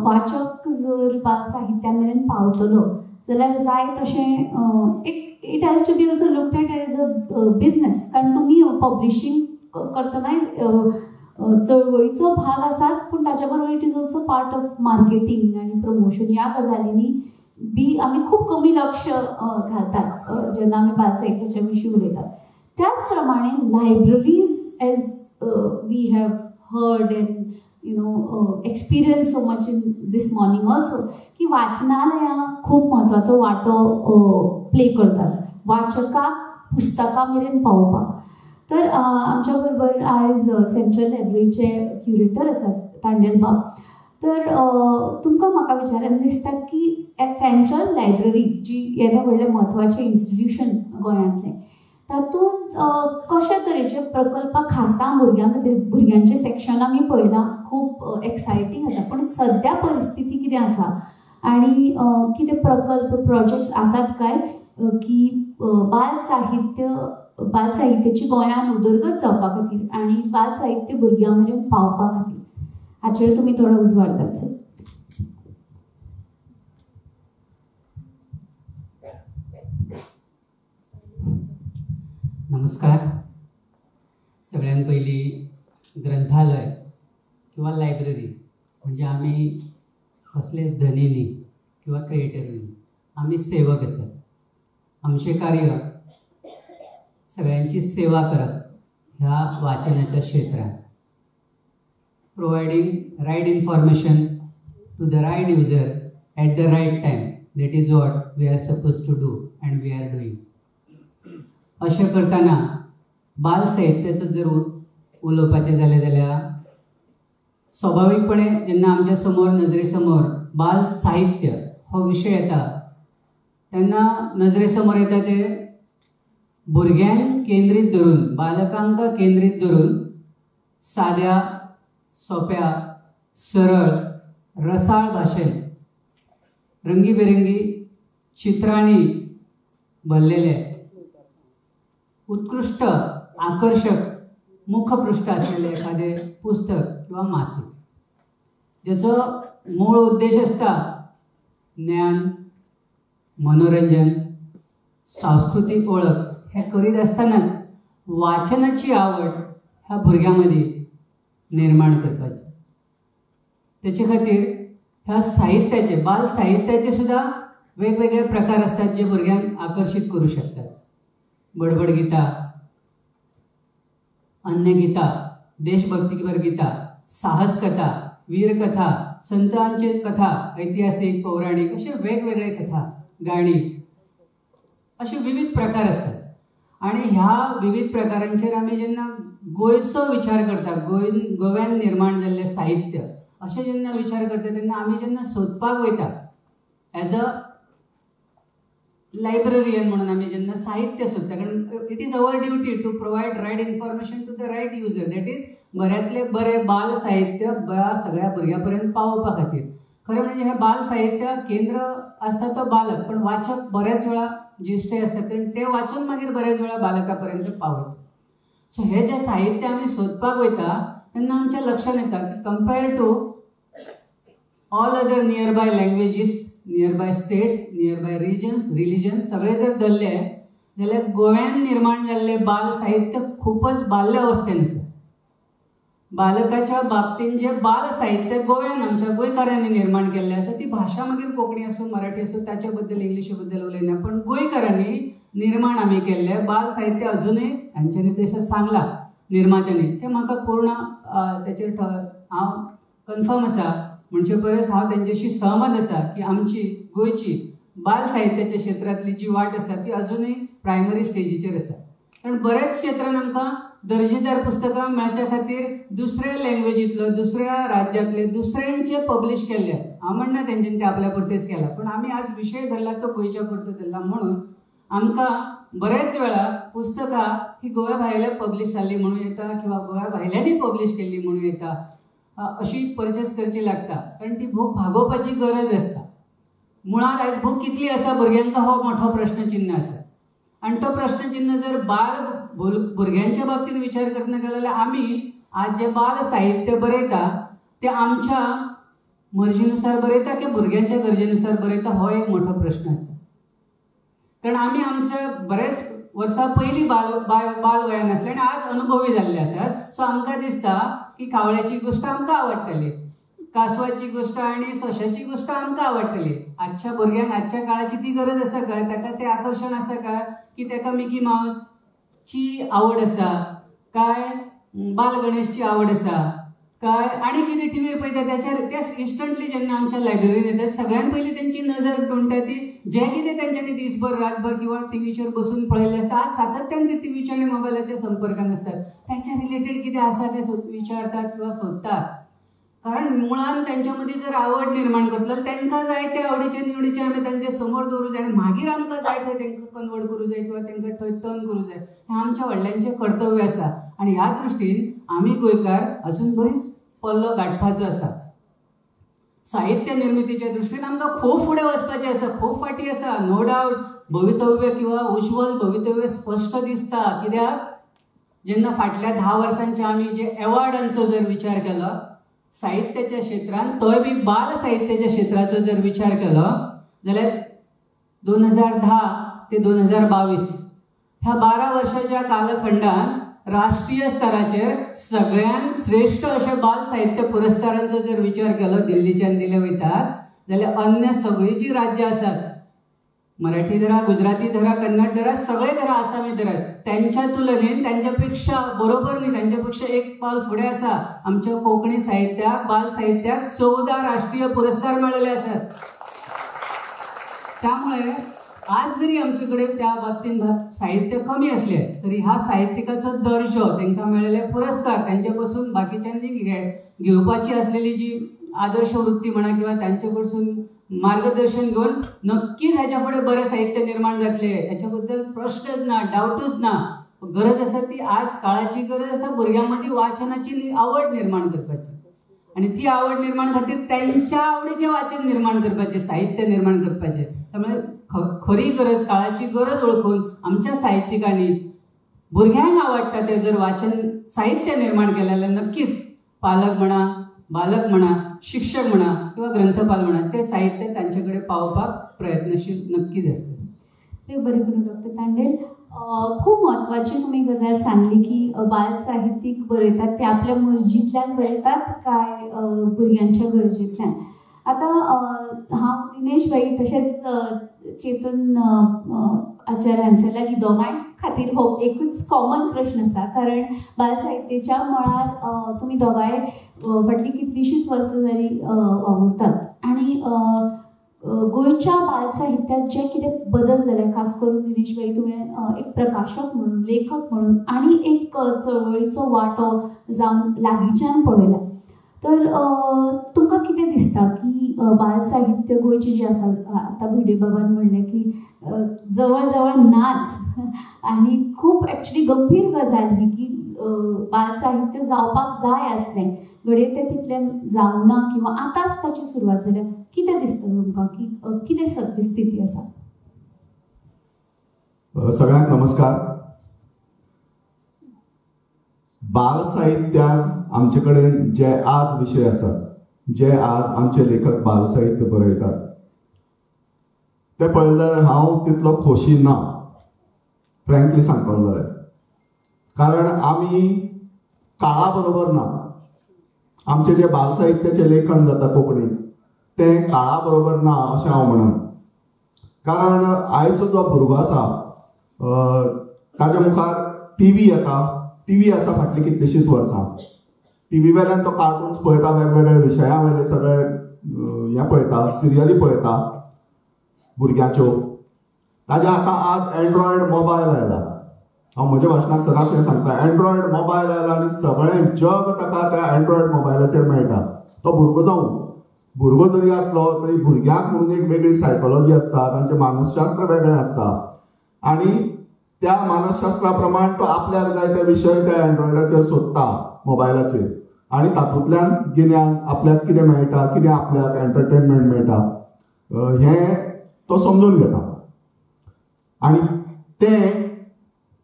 वाचक जर बाल साहित्या मेरेन पावतलो जाल्यार जाय तशें एक it has to be also looked at as a business. कारण तुमी पब्लिशींग करतनाय चळवळीचो भाग आसाच, पूण ताच्या बरोबर it is also part of marketing आनी प्रमोशन. ह्या गजालींनी बी आमी खूब कमी लक्ष घालतात जेन्ना आमी बाल साहित्याच्या विशीं उलयतात. त्याच प्रमाणे libraries, as we have heard and you know experience so much in this morning also, की वाचनालयां खूब म्हत्वाचो वांटो प्ले करतात वाचकाक पुस्तकां मेरेन पावोवपाक. तर आमच्या बरोबर आयज सेंट्रल लायब्ररीचे क्युरेटर आसात तांडेल बाब. तर तुमकां म्हाका विचारन दिसता की सेंट्रल लायब्ररी जी येदें व्हडलें म्हत्वाचें इन्स्टिट्यूशन गोंयांतलें, तातूंत कशे तरेचे प्रकल्प खासा भुरग्यां खातीर, भुरग्यांचें सेक्शन आमी पळयलां खूब एक्सायटींग आसा, पूण सद्या परिस्थिती कितें आसा आनी कितें प्रकल्प प्रोजेक्ट्स आसात काय की बाल साहित्य, बाल साहित्याची गोंयांत उदरगत जावपा खातीर आनी बाल साहित्य भुरग्यां मेरेन पावपा खातीर, हाचेर तुमी थोडो उजवाड घालचो. नमस्कार. सगळ्यात पयलीं ग्रंथालय किंवा लायब्ररी म्हणजे आमी कसलेच धनी न्ही किंवा क्रिएटर न्ही, आमी सेवक आसात. आमचें कार्य सगळ्यांची सेवा करप ह्या वाचनाच्या क्षेत्रांत, providing right information to the right user at the right time, that is what we are suppose to do and we are doing. अशें करतना बाल साहित्याचो जर उलोवपाचें जालें जाल्यार स्वाभावीकपणे जेन्ना आमच्या समोर नजरे समोर बाल साहित्य हो विशय येता तेन्ना नजरे समोर येता ते भुरग्यांक केंद्रीत धरून, बालकांक केंद्रीत धरून साद्या सोप्या सरळ रसाळ भाशेन रंगीबेरंगी चित्रांनी भरलेले उत्कृष्ट आकर्षक मुखपृष्ठ आसलेले एखादे पुस्तक किंवा मासिक, ज्याचो मूळ उद्देश आसता ज्ञान, मनोरंजन, सांस्कृतीक वळख. हे करीत आसतनाच वाचनाची आवड ह्या भुरग्यां मदीं निर्माण करपाची. तेचे खातीर ह्या साहित्याचे, बाल साहित्याचे सुद्दां वेगवेगळे प्रकार आसतात जे भुरग्यांक आकर्शीत करूं शकतात. बडबड गीता, अन्य गीता, देशभक्तीपर गीता, साहस कथा, वीरकथा, संतांचे कथा, ऐतिहासिक, पौराणिक असे वेगवेगळे कथा, गाणी, असे विविध प्रकार असतात. आणि ह्या विविध प्रकारांचेर आमी जेन्ना गोंयचो विचार करता, गोव्यान निर्माण जाल्लें साहित्य अशें जेन्ना विचार करता तेन्ना आमी जेन्ना सोदपाक वयता एज अ लायब्ररियन म्हणून आमी जेन्ना साहित्य सोदता, कारण it is our duty to provide right information to the right user, that is बऱ्यांतलें बरें बाल साहित्य सगळ्या भुरग्यां पर्यंत पावोवपा खातीर. खरें म्हणजे हें बाल साहित्य केंद्र आसता तो बालक, पण वाचक बऱ्याच वेळा ज्येश्ठय आसतात, कारण ते वाचून मागीर बऱ्याच वेळा बालका पर्यंत पावयता. सो हे जे साहित्य आमी सोदपाक वयता तेन्ना आमच्या लक्षांत येता की compare to all other nearby languages, nearby states, nearby regions, religions सगळे जर धरले जाल्यार गोव्यान निर्माण जाल्लें बाल साहित्य खूपच बाल्य अवस्थेन आसा. बालकाच्या बाबतीन जे बाल साहित्य गोव्यान आमच्या गोंयकारांनी निर्माण केल्लें आसा, ती भाशा मागीर कोंकणी आसूं, मराठी आसूं, ताचे बद्दल इंग्लिशे बद्दल उलयना, पण गोंयकारांनी निर्माण आमी केल्लें बाल साहित्य अजुनूय हांच्यांनी जशें सांगलां निर्मात्यांनी तें म्हाका पूर्ण तेचेर हांव कन्फर्म आसा, म्हणचे परस हांव तेंच्याशी सहमत आसा की आमची गोंयची बाल साहित्याच्या क्षेत्रांतली जी वाट आसा ती अजुनूय प्रायमरी स्टेजीचेर आसा. कारण बऱ्याच क्षेत्रान आमकां दर्जेदार पुस्तकां मेळच्या खातीर दुसऱ्या लँग्वेजींतलो, दुसऱ्या राज्यांतले, दुसऱ्यांचे पब्लिश केल्ले, हांव म्हणना तेंच्यांनी ते आपल्या पुरतेच केला, पण आमी आज विशय धरला तो गोंयच्या पुरतो धरला, म्हणून आमकां बऱ्याच वेळा पुस्तकां ही गोव्या भायल्या पब्लिश जाल्ली म्हणूं येता किंवा गोव्या भायल्यांनी पब्लिश केल्ली म्हणूं येता, अशी परचेस करची लागता, कारण ती भूक भागोवपाची गरज आसता. मुळांत आयज भूक कितली आसा भुरग्यांक हो मोठो प्रश्नचिन्ह आसा, आनी तो प्रश्नचिन्ह जर बाल भुरग्यांच्या बाबतींत विचार करतना गेलो जाल्यार आमी आज जे बाल साहित्य बरयता ते आमच्या मर्जीनुसार बरयता की भुरग्यांच्या गरजेनुसार बरयता हो एक मोठो प्रश्न आसा. कारण आमी आमच्या बरेच वर्सां पयलीं बाल बाल वयान आसले आनी आज अनुभवी जाल्ले आसात. सो आमकां दिसता की कावळ्याची गोश्ट आमकां आवडटली, कासवाची गोश्ट आनी सोंश्याची गोश्ट आमकां आवडटली. आजच्या भुरग्यांक आजच्या काळाची ती गरज आसा काय? ताका तें आकर्शण आसा काय की ताका मिकी मावसची आवड आसा काय बाल गणेशची आवड आसा काय आनी कितें टिवीर पळयता त्याच्यार ते इन्स्टंटली जेन्ना आमच्या लायब्ररीन येतात सगळ्यान पयलीं तेंची नजर टोणटा ती जें कितें तेंच्यांनी दीसभर रातभर किंवा टिवीचेर बसून पळयल्लें आसता. आज सातत्यान ते टिवीच्या आनी मोबायलाच्या संपर्कान आसतात, त्याच्या रिलेटेड कितें आसा तें विचारतात किंवा सोदतात. कारण मुळान तेंच्या मदीं जर आवड निर्माण करतलो जाल्यार तांकां जाय त्या आवडीचे निवडीचे आमी तांचे समोर दवरूं जाय आनी मागीर आमकां जाय थंय तांकां कन्वर्ट करूं जाय किंवा तांकां थंय टर्न करूं जाय. हें आमच्या व्हडल्यांचें कर्तव्य आसा आनी ह्या दृश्टीन आमी गोंयकार अजून बरीच पल्लो गांठपाचो आसा. साहित्य निर्मितीच्या दृश्टीन आमकां खूब फुडें वचपाचें आसा, खूब फाटीं आसा. नो डावट भवितव्य किंवा उज्ज्वल भवितव्य स्पश्ट दिसता. कित्याक जेन्ना फाटल्या 10 वर्सांच्या आमी जे एवॉर्डांचो जर विचार केलो साहित्याच्या क्षेत्रान, तोय बी बाल साहित्याच्या क्षेत्राचो जर विचार केलो जाल्यार 2010 ते 2022 ह्या 12 वर्साच्या कालखंडान राष्ट्रीय स्तराचेर सगळ्यात श्रेष्ठ अशे बाल साहित्य पुरस्कारांचो जर विचार केलो दिल्लीच्यान दिले वयतात जाल्यार अन्य सगळीं जी राज्यां आसात, मराठी धरा, गुजराती धरा, कन्नड धरा, सगळे धरा, आसामी धरा, त्यांच्या तुलनेन त्यांच्या पेक्षा बरोबर न्ही, त्यांच्या पेक्षा एक पावल फुडें आसा. आमच्या कोंकणी साहित्याक, बाल साहित्याक 14 राष्ट्रीय पुरस्कार मेळिल्ले आसात. त्यामुळे आज जरी आमचे कडेन त्या बाबतींत साहित्य कमी असले तरी ह्या साहित्यिकाचो दर्जो, तांकां मेळिल्ले पुरस्कार, तांचे पासून बाकीच्यांनी घेवपाची आसलेली जी आदर्श वृत्ती म्हणा किंवा तांचे कडसून मार्गदर्शन घेवन नक्कीच ह्याच्या फुडें बरें साहित्य निर्माण जातलें ह्याच्या बद्दल प्रश्नच ना, डावटूच ना. गरज आसा ती आज काळाची गरज आसा भुरग्यां मदीं वाचनाची आवड निर्माण करपाची आनी ती आवड निर्माण खातीर त्यांच्या आवडीचें वाचन निर्माण करपाचें, साहित्य निर्माण करपाचें. त्यामुळे खरी गरज, काळाची गरज वळखून आमच्या साहित्यिकांनी भुरग्यांक आवडटा तें जर वाचन साहित्य निर्माण केलें जाल्यार नक्कीच पालक म्हणा, बालक म्हणा, शिक्षक म्हणा किंवा ग्रंथपाल म्हणा ते साहित्य तांचे कडेन पावोवपाक प्रयत्नशील नक्कीच आसता. ते बरें करून डॉक्टर तांडेल, खूब म्हत्वाची तुमी गजाल सांगली की बाल साहित्यीक बरयतात ते आपल्या मर्जींतल्यान बरयतात काय भुरग्यांच्या गरजेंतल्यान. आतां हांव दिनेश भाई तशेंच चेतन आचार्य हांच्या लागीं दोगांय खातीर हो एकूच कॉमन प्रश्न आसा, कारण बाल साहित्याच्या मळार तुमी दोगांय फाटलीं कितलींशींच वर्सां जालीं वावुरतात आनी गोंयच्या बाल साहित्यात जे कितें बदल जाले, खास करून दिनेश भाई तुवें एक प्रकाशक म्हणून, लेखक म्हणून आनी एक चळवळीचो वांटो जावन लागींच्यान पळयला, तर तुमकां कितें दिसता की बाल साहित्य गोंयचें जें आसा, आतां भिडे बाबान म्हणलें की जवळ जवळ नाच आनी खूब एक्चुली गंभीर गजाल ही की बाल साहित्य जावपाक जाय आसलें, घडये तें तितलें जावंक ना किंवा आतांच ताची सुरवात जाल्या. कितें दिसता तुमकां की कितें सद्य स्थिती आसा? सगळ्यांक नमस्कार. बाल साहित्याक आमचे कडेन जे आज विशय आसात, जे आज आमचे लेखक बाल साहित्य बरयतात ते पळयले जाल्यार हांव तितलो खोशी ना, फ्रँकली सांगपाक जाल्यार. कारण आमी काळा बरोबर ना. आमचें जें बाल साहित्याचें लेखन जाता कोंकणीत तें काळा बरोबर ना अशें हांव म्हणन. कारण आयचो जो भुरगो आसा ताच्या मुखार टीव्ही येता, टीव्ही आसा फाटलीं कितलींशींच वर्सां, टीव्ही वेल्यान तो कार्टून्स पळयता, वेगवेगळ्या विशयां वयले सगळे हें पळयता, सिरियली पळयता भुरग्यांच्यो. ताज्या हातांत आज एन्ड्रॉयड मोबायल आयला. हांव म्हज्या भाशणाक सदांच हें सांगता, एन्ड्रॉयड मोबायल आयला आनी सगळें जग ताका त्या एन्ड्रॉयड मोबायलाचेर मेळटा. तो भुरगो जावं, भुरगो जरी आसलो तरी भुरग्यांक म्हणून एक वेगळी सायकोलॉजी आसता, तांचें मानसशास्त्र वेगळें आसता आनी त्या मानसशास्त्रा प्रमाण तो आपल्याक जाय ते विशय त्या एन्ड्रॉयडाचेर सोदता, मोबायलाचेर, आनी तातूंतल्यान गिन्यान आपल्याक कितें मेळटा, कितें आपल्याक एंटरटेनमेंट मेळटा हें तो समजून घेता. आनी तें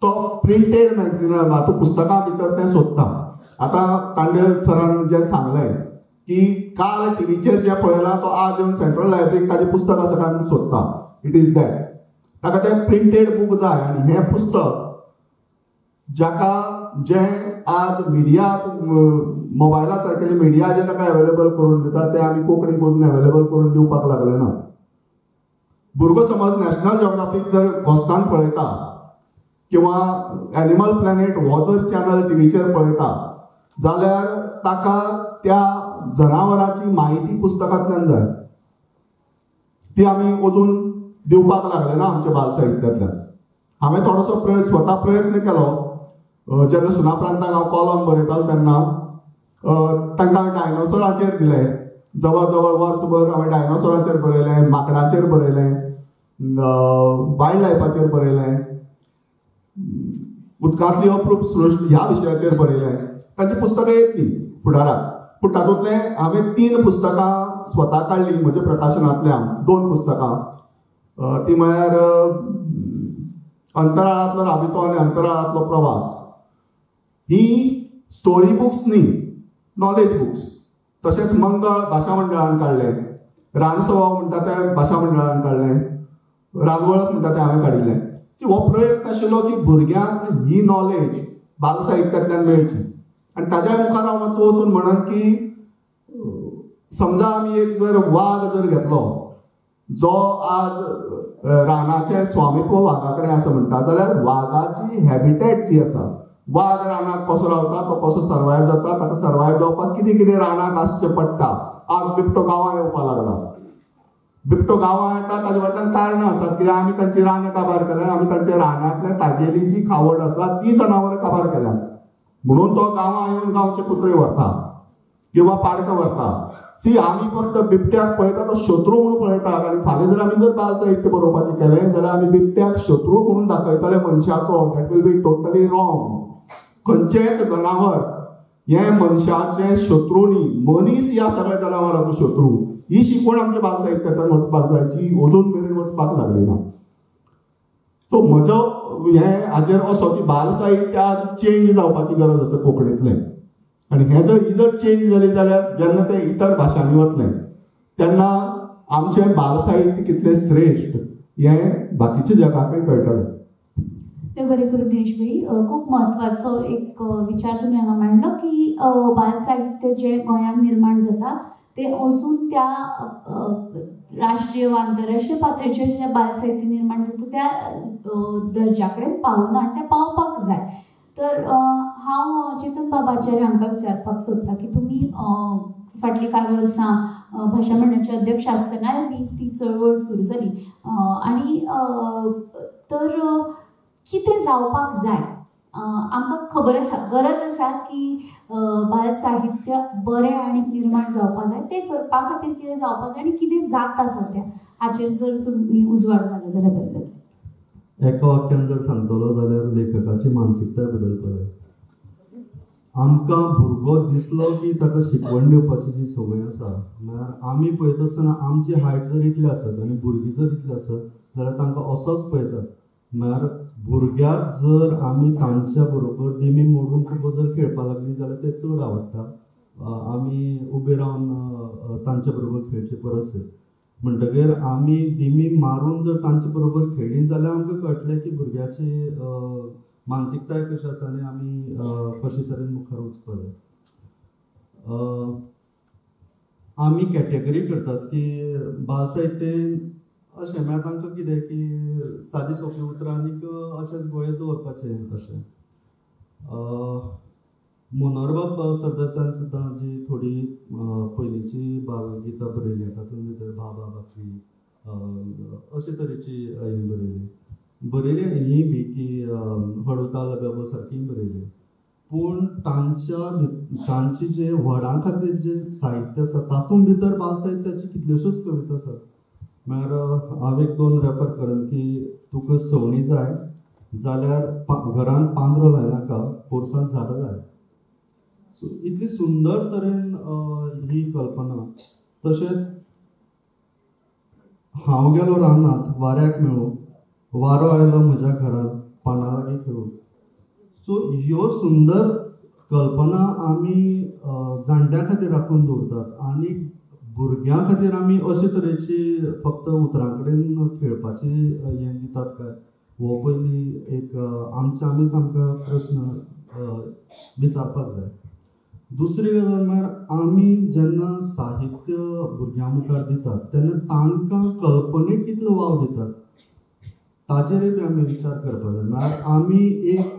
तो प्रिंटेड मॅगझिना तो पुस्तकां भितर तें सोदता. आतां तांडेल सरान जें सांगलें की काल टिवीचेर जें पळयलां तो आज येवन सेंट्रल लायब्ररीक ताजें पुस्तक आसा काय म्हणून सोदता. It is that. ताका तें प्रिंटेड बूक जाय. आनी हें पुस्तक जाका जें आज मिडिया मोबायला सारकेले मिडिया जे ताका एवेलेबल करून दिता तें आमी कोंकणी करून एवेलेबल करून दिवपाक लागले ना. भुरगो समज नॅशनल जिओग्राफीक जर घोस्तान पळयता किंवा एनिमल प्लॅनेट हो जर चॅनल टिवीचेर पळयता जाल्यार ताका त्या जनावराची म्हायती पुस्तकांतल्यान जाय. ती आमी अजून दिवपाक लागले ना आमच्या बाल साहित्यांतल्यान. हांवें थोडोसो स्वता प्रयत्न केलो. जेन्ना सुनाप्रांताक हांव कॉलम बरयतालो तेन्ना तांकां हांवें डायनोसोराचेर दिलें. जवळ जवळ वर्सभर हांवें डायनोसोराचेर बरयलें, माकडाचेर बरयलें, वायल्ड लायफाचेर बरयलें, उदकांतली अप्रूप सृश्ट ह्या विशयाचेर बरयलें. तांची पुस्तकां येतलीं फुडाराक. पूण तातूंतलें हांवें 3 पुस्तकां स्वता काडलीं म्हज्या प्रकाशनांतल्यान. 2 पुस्तकां ती म्हळ्यार अंतराळांतलो राबितो आनी अंतराळांतलो प्रवास. ही स्टोरी बुक्स न्ही, नॉलेज बुक्स. तशेंच मंगळ भाशा मंडळान काडलें, रानसभाव म्हणटा तें भाशा मंडळान काडलें, रानवळख म्हणटा तें हांवें काडिल्लें. हो प्रयत्न आशिल्लो की भुरग्यांक ही नॉलेज बाल साहित्यांतल्यान मेळची. आनी ताज्या मुखार हांव मातसो वचून म्हणन की समजा आमी एक जर वाग जर घेतलो जो आज रानाचें स्वामित्व वागा कडेन आसा म्हणटा जाल्यार वागाची हॅबिटेट जी आसा, वाग रानाक कसो रावता, तो कसो सर्वायव जाता, ताका सर्वायव जावपाक कितें कितें रानाक आसचें पडटा. आज बिबटो गांवां येवपाक लागला. बिबटो गांवां येता ताजे फाटल्यान कारणां आसात. कित्याक आमी तांची रानां काबार केल्या, आमी तांच्या रानांतल्या तागेली जी खावड आसा ती जनावरां काबार केल्या, म्हणून तो गांवां येवन गांवचे कुत्रे व्हरता किंवा पाडकां व्हरता. सी आमी फक्त बिबट्याक पळयता तो शत्रू म्हणून पळयतात. आनी फाल्यां जर आमी जर बाल साहित्य बरोवपाचें केलें जाल्यार आमी बिबट्याक शत्रू म्हणून दाखयतले मनशाचो. That will be totally wrong. खंयचेंच जनावर हें मनशाचें शत्रू न्ही, मनीस ह्या सगळ्या जनावरांचो शत्रू. ही शिकवण आमच्या बाल साहित्यांतल्यान वचपाक जाय, जी अजून मेरेन वचपाक लागली ना. सो म्हजो हें हाजेर असो की बाल साहित्य आज चेंज जावपाची गरज आसा कोंकणींतलें. आनी हें जर ही जर चेंज जाली जाल्यार जेन्ना तें इतर भाशांनी वतलें तेन्ना आमचें बाल साहित्य कितलें श्रेश्ठ हें बाकीच्या जगाकय कळटलें. ते बरें करूं दिनेश भाई, खूब म्हत्वाचो एक विचार तुमी हांगा मांडलो की बाल साहित्य जें गोंयांत निर्माण जाता तें अजून त्या राष्ट्रीय वा आंतरराष्ट्रीय पातळेचेर जें बाल साहित्य निर्माण जाता त्या दर्जा कडेन पावना आनी तें पावपाक जाय. तर हांव चेतन बाबाचार्य हांकां विचारपाक सोदता की तुमी फाटलीं कांय वर्सां भाशा मंडळाचे अध्यक्ष आसतनाय बी ती चळवळ सुरू जाली आनी तर कितें जावपाक जाय? आमकां खबर आसा, गरज आसा की बाल साहित्य बरें आनी निर्माण जावपाक जाय. तें करपा खातीर कितें जावपाक जाय आनी कितें जाता सद्या हाचेर जर तुमी उजवाड घालो जाल्यार बरें जातलें. एका वाक्यान जर सांगतलो जाल्यार लेखकाची मानसिकताय बदलपाक जाय. आमकां भुरगो दिसलो की ताका शिकवण दिवपाची जी संवय आसा, म्हळ्यार आमी पळयता आसतना आमची हायट जर इतली आसत आनी भुरगीं जर इतली आसत जाल्यार तांकां असोच पळयतात. म्हळ्यार भुरग्याक जर आमी तांच्या बरोबर दिमी मोडून सुद्दां जर खेळपाक लागली जाल्यार ते चड आवडटा आमी उबे रावन तांच्या बरोबर खेळचे परस. म्हणटगीर आमी दिमी मारून जर तांचे बरोबर खेळ्ळी जाल्यार आमकां कळटलें की भुरग्याची मानसिकताय कशी आसा आनी आमी कशे तरेन मुखार वचपाक जाय. आमी कॅटेगरी करतात की बाल साहित्य अशें म्हळ्यार तांकां कितें की सादी सोंपी उतरां आनीक अशेंच गोळे दवरपाचें अशें. मनोहरबाब सरदेसायान सुद्दां जी थोडी पयलींची बालगितां बरयलीं तातूंत भितर बाबा बाकी अशे तरेची हें बरयली बरयली हीं बी की हडुताल बेबो सारकीय बरयली. पूण तांची जे व्हडां खातीर जें साहित्य आसा तातूंत भितर बाल साहित्याची कितल्योश्योच कविता आसात. म्हळ्यार हांव एक दोन रेफर करून की तुका सवणी जाय जाल्यार घरान पांदरो लायनाका, पोरसांत झाडां जाय. सो इतली सुंदर तरेन ही कल्पना. तशेंच हांव गेलो रानांत वाऱ्याक मेळूं, वारो आयलो म्हज्या घरांत पानां लागीं खेळूं. सो ह्यो सुंदर कल्पना आमी जाणट्यां खातीर राखून दवरतात आनी भुरग्यां खातीर आमी अशे तरेची फक्त उतरां कडेन खेळपाची हें दितात काय, हो पयलीं एक आमच्या आमीच आमकां प्रस्न विचारपाक जाय. दुसरी गजाल म्हळ्यार आमी जेन्ना साहित्य भुरग्यां मुखार दितात तेन्ना तांकां कल्पनेक कितलो वाव दितात ताचेरय बी आमी विचार करपाक जाय. म्हळ्यार आमी एक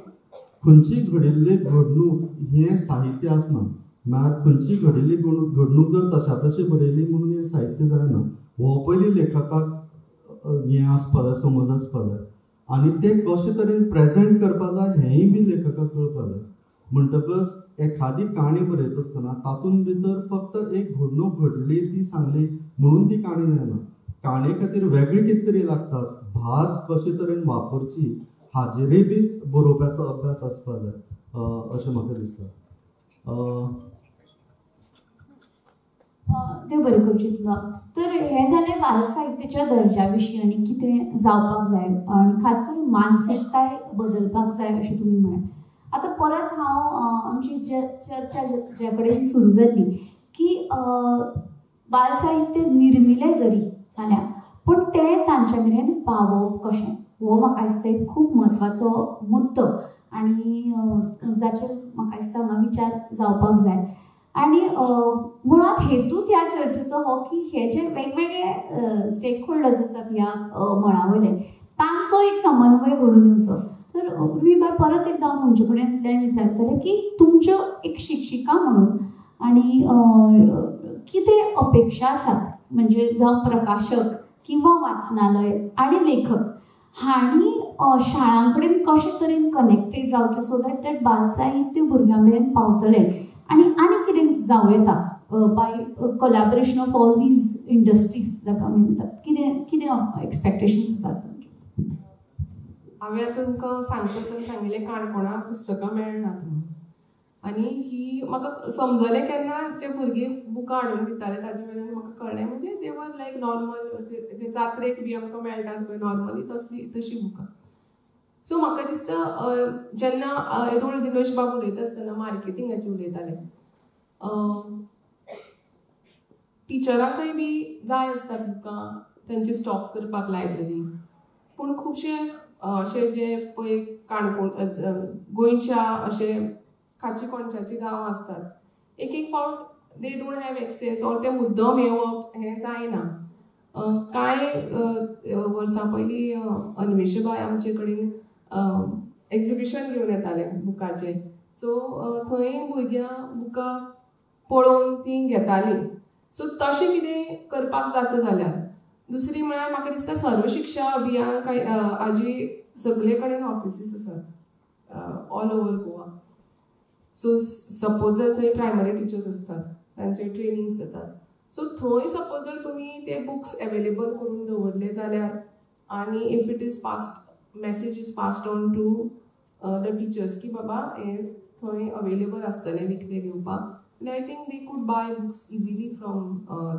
खंयची घडिल्ली घडणूक हें साहित्य आसना, म्हळ्यार खंयची घडिल्ली घडणूक जर तशा तशी बरयली म्हणून हें साहित्य जायना. हो पयलीं लेखकाक हें आसपा जाय, समज आसपा जाय आनी तें कशे तरेन प्रेजेंट करपा जाय हेंय बी लेखकाक कळपा जाय. म्हणटकच एखादी काणी बरयता आसतना तातूंत भितर फक्त एक घडणूक घडली ती सांगली म्हणून ती काणी जायना. काणये खातीर वेगळी कितें तरी लागता, भास कशे तरेन वापरची हाजेरय बी बरोवप्याचो अभ्यास आसपा जाय अशें म्हाका दिसता. देव बरें करूं तुका. तर हें जालें बाल साहित्याच्या दर्जा विशीं आनी कितें जावपाक जाय आनी खास करून मानसिकताय बदलपाक जाय अशें तुमी म्हळें. आतां परत हांव आमची चर्चा ज्या कडेन सुरू जाली की बाल साहित्य निर्मिलें जरी जाल्यार पूण तें तांच्या मेरेन पावोवप कशें हो म्हाका दिसता एक खूब म्हत्वाचो मुद्दो आनी जाचेर म्हाका दिसता हांगा विचार जावपाक जाय. आनी मुळांत हेतूच ह्या चर्चेचो हो की हे जे वेगवेगळे स्टेक होल्डर्स आसात ह्या मळा वयले तांचो एक समन्वय घडून येवचो. तर उर्वीबाय परत एकदां हांव तुमचे कडेन विचारतलें की तुमच्यो एक शिक्षिका म्हणून आनी कितें अपेक्षा आसात, म्हणजे जावं प्रकाशक किंवा वाचनालय आनी लेखक हांणी शाळां कडेन कशे तरेन कनेक्टेड रावचें सो that that बाल साहित्य भुरग्यां मेरेन पावतलें आनी आनी कितें जावं येता by collaboration of all these industries जाका आमी म्हणटात, कितें कितें एक्सपेक्टेशन्स आसात तुमचे? हांवें आतां तुमकां सांगता आसतना सांगिल्लें काणकोणा पुस्तकां मेळनात म्हणून, आनी ही म्हाका समजलें केन्ना जे भुरगीं बुकां हाडून दिताले ताजे वयल्यान म्हाका कळ्ळें, म्हणजे दे वर लायक नॉर्मल जे जात्रेक बी आमकां मेळटात पळय नॉर्मली तसली तशी बुकां. सो म्हाका दिसता जेन्ना येदोळ दिनेश बाब उलयता आसतना मार्केटिंगाची उलयताले, टिचरांकय बी जाय आसतात बुकां तेंचे स्टॉक करपाक लायब्ररी, पूण खुबशे अशे जे पळय काणकोण गोंयच्या अशे काची कोणच्याची गांवां आसतात, एक एक फावट they don't have access or ते मुद्दम येवप हें जायना. कांय वर्सां पयलीं अन्वेषबाय आमचे कडेन एक्जिबिशन घेवन येताले बुकाचें, सो थंय भुरग्यां बुकां पळोवन तीं घेतालीं. सो तशें कितें करपाक जाता जाल्यार दुसरी म्हळ्यार म्हाका दिसता सर्व शिक्षा अभियान काय आजी सगळे कडेन ऑफिसीस आसात all over Goa. So suppose जर थंय प्रायमरी टिचर्स आसतात तांचे ट्रेनिंग्स जातात, सो थंय सपोज जर तुमी ते बुक्स एवेलेबल करून दवरले जाल्यार आनी if it is passed message is passed on to the teachers की बाबा हें थंय अवेलेबल आसतलें विकतें घेवपाक, जाल्यार I think they could buy books easily from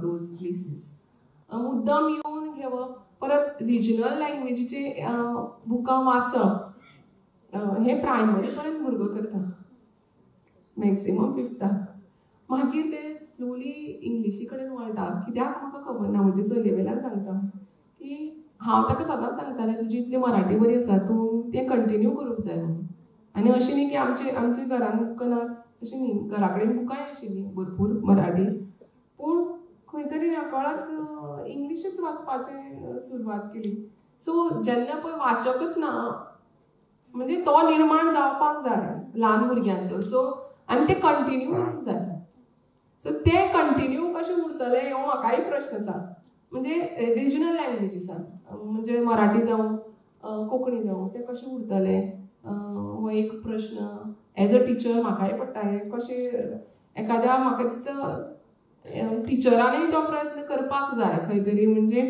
those places. मुद्दम येवन घेवप, परत रिजनल लँग्वेजीचे बुकां वाचप हें प्रायमरी पर्यंत भुरगो करता मॅक्सिमम फिफ्ताक, मागीर ते स्लोली इंग्लिशी कडेन वळटा. कित्याक म्हाका खबर ना, म्हजे चलये वेल्यान सांगता की हांव ताका सदांच सांगतालें तुजी इतली मराठी बरी आसा तूं तें कंटिन्यू करूंक जाय म्हणून. आनी अशें न्ही की आमचे आमच्या घरान बुकां नात अशें न्ही, घरा कडेन बुकांय आशिल्लीं भरपूर मराठी, पूण खंय तरी नकळत इंग्लिशूच वाचपाचें सुरवात केली. सो जेन्ना पळय वाचकच ना म्हणजे तो निर्माण जावपाक जाय ल्हान भुरग्यांचो, सो आनी ते कंटिन्यू उरूंक जाय. सो ते कंटिन्यू कशें उरतले हो म्हाकाय प्रश्न आसा. म्हणजे रिजनल लँग्वेजीसान म्हणजे मराठी जावं कोंकणी जावं ते कशें उरतले हो एक प्रश्न एज अ टिचर म्हाकाय पडटा. हें कशें एखाद्या म्हाका दिसता टिचरानूय तो प्रयत्न करपाक जाय खंय तरी. म्हणजे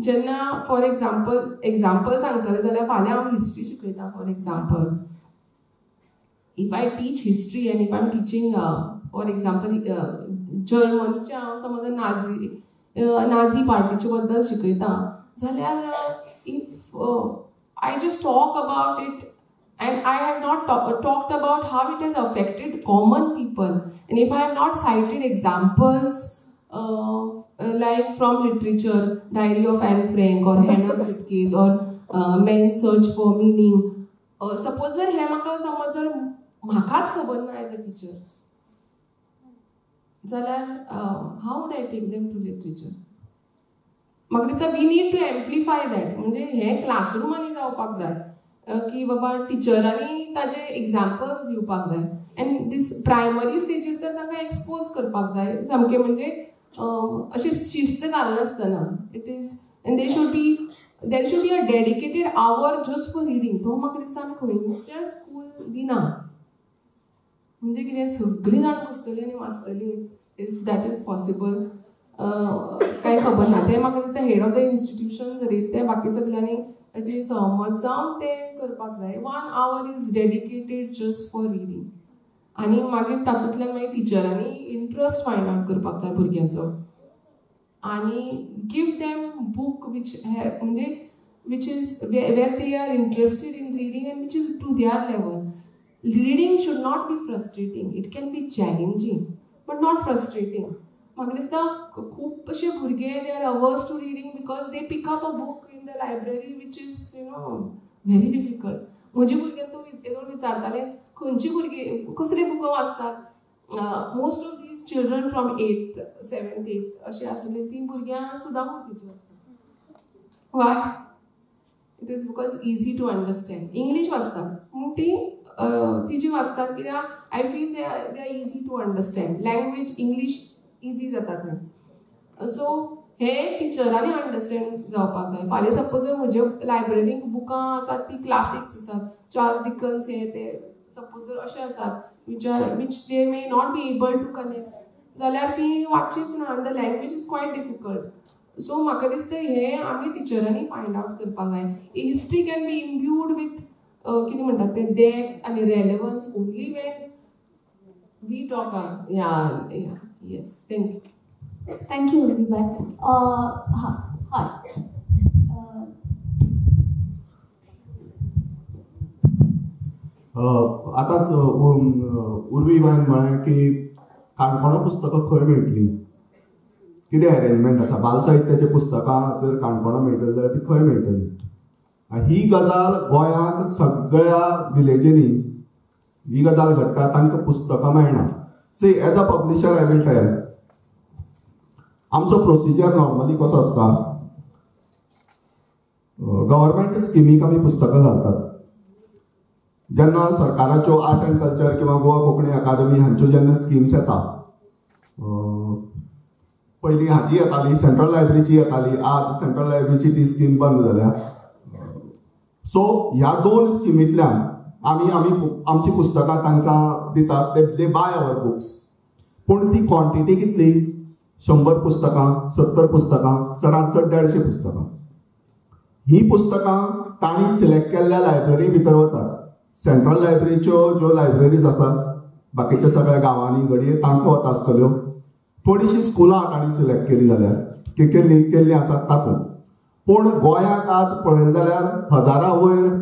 जेन्ना फॉर एग्जाम्पल एग्जाम्पल सांगतलें जाल्यार फाल्यां हांव हिस्ट्री शिकयतां, for example if I teach history and if I am teaching for example जर्मनीच्या हांव समज नाझी नाझी पार्टीचे बद्दल शिकयता जाल्यार if I just talk about it and I have not talked about how it has affected common people and if I have not cited examples like from literature, Diary of Anne Frank or Hannah's Suitcase or Man's Search for Meaning. Suppose जर हें म्हाका समज जर म्हाकाच खबर ना as a teacher जाल्यार how would I take them to literature? म्हाका दिसता we need to amplify that. म्हणजे हें क्लासरुमांनी जावपाक जाय की बाबा टिचरांनी ताजे एग्जाम्पल्स दिवपाक जाय एंड these primary स्टेजीर तर तांकां एक्सपोज करपाक जाय सामकें, म्हणजे अशें शिस्त घालनासतना. It is and they should be there should be a dedicated hour just for reading. तो म्हाका दिसता आमी खंयच्या स्कूल दिना, म्हणजे कितें सगळीं जाणां बसतलीं आनी वाचतलीं, if that is possible कांय खबर ना. तें म्हाका दिसता हेड ऑफ the institution जरी तें बाकी सगळ्यांनी ताची सहमत जावन तें करपाक जाय. 1 hour is dedicated just for reading आनी मागीर तातूंतल्यान मागीर टिचरांनी इंट्रस्ट फायंड आवट करपाक जाय भुरग्यांचो आनी give them book which म्हणजे which is where they are interested in reading and which is to their level. Reading should not be frustrating, it can be challenging but not frustrating. म्हाका दिसता खूब अशे भुरगे they are averse to reading because they pick up a book in the library which is you know very difficult. म्हजी भुरग्यांक तूं येदोळ विचारताले खंयची भुरगीं कसलीं बुकां वाचतात, most of these children from 8th 7th 8th अशें आसले ती भुरग्यां सुद्दां मूर्तीची आसता. Why? It is because easy to understand. English वाचतात पूण ती तिजी वाचतात कित्याक I feel they are easy to understand. Language English easy जाता थंय. सो हे टिचरांनी अंडरस्टँड जावपाक जाय. फाल्यां सपोज जर म्हज्या लायब्ररीक बुकां आसात ती क्लासिक्स आसात, चार्ल्स डिकन्स हे ते सपोज जर अशें आसात which are which they may not be able to connect जाल्यार ती वाचचीच ना आनी the language is quite difficult. So म्हाका दिसता हें आमी टिचरांनी फायंड आवट करपाक जाय. History can be imbued with कितें म्हणटात तें डेप्थ आनी relevance only when we talk. Yeah yeah yes, thank you. Thank you Urvibai. हां हय, आतांच उर्वीबायन म्हळें की काणकोणा पुस्तकां खंय मेळटलीं, कितें अरेंजमेंट आसा, बालसाहित्याची पुस्तकां जर काणकोणा मेळटली जाल्यार ती खंय मेळटली. ही गजाल गोंयांत सगळ्या विलेजींनी ही गजाल घडटा, तांकां पुस्तकां मेळना. See as a publisher I will tell, आमचो प्रोसिजर नॉर्मली कसो आसता, गव्हर्मेंट स्किमीक आमी पुस्तकां घालतात. जेन्ना सरकाराच्यो आर्ट एंड कल्चर किंवा गोवा कोंकणी अकादमी हांच्यो जेन्ना स्किम्स येता, पयलीं हाजी येताली सेंट्रल लायब्ररीची येताली, आज सेंट्रल लायब्ररीची ती स्कीम बंद जाल्या. सो ह्या दोन स्किमींतल्यान आमी आमी आमची पुस्तकां तांकां दितात, they buy our books. पूण ती क्वॉन्टिटी कितली, 100 पुस्तकां, 70 पुस्तकां, चडांत चड 150 पुस्तकां. ही पुस्तकां तांणी सिलेक्ट केल्ल्या लायब्ररी भितर वतात. सेंट्रल लायब्ररीच्यो ज्यो लायब्ररीज आसात बाकीच्या सगळ्या गांवांनी घडये तांकां वता आसतल्यो. थोडीशीं स्कुलां तांणी सिलेक्ट केली जाल्यार केल्लीं आसात तातूंत. पूण गोंयांत आज पळयलें जाल्यार 1000 वयर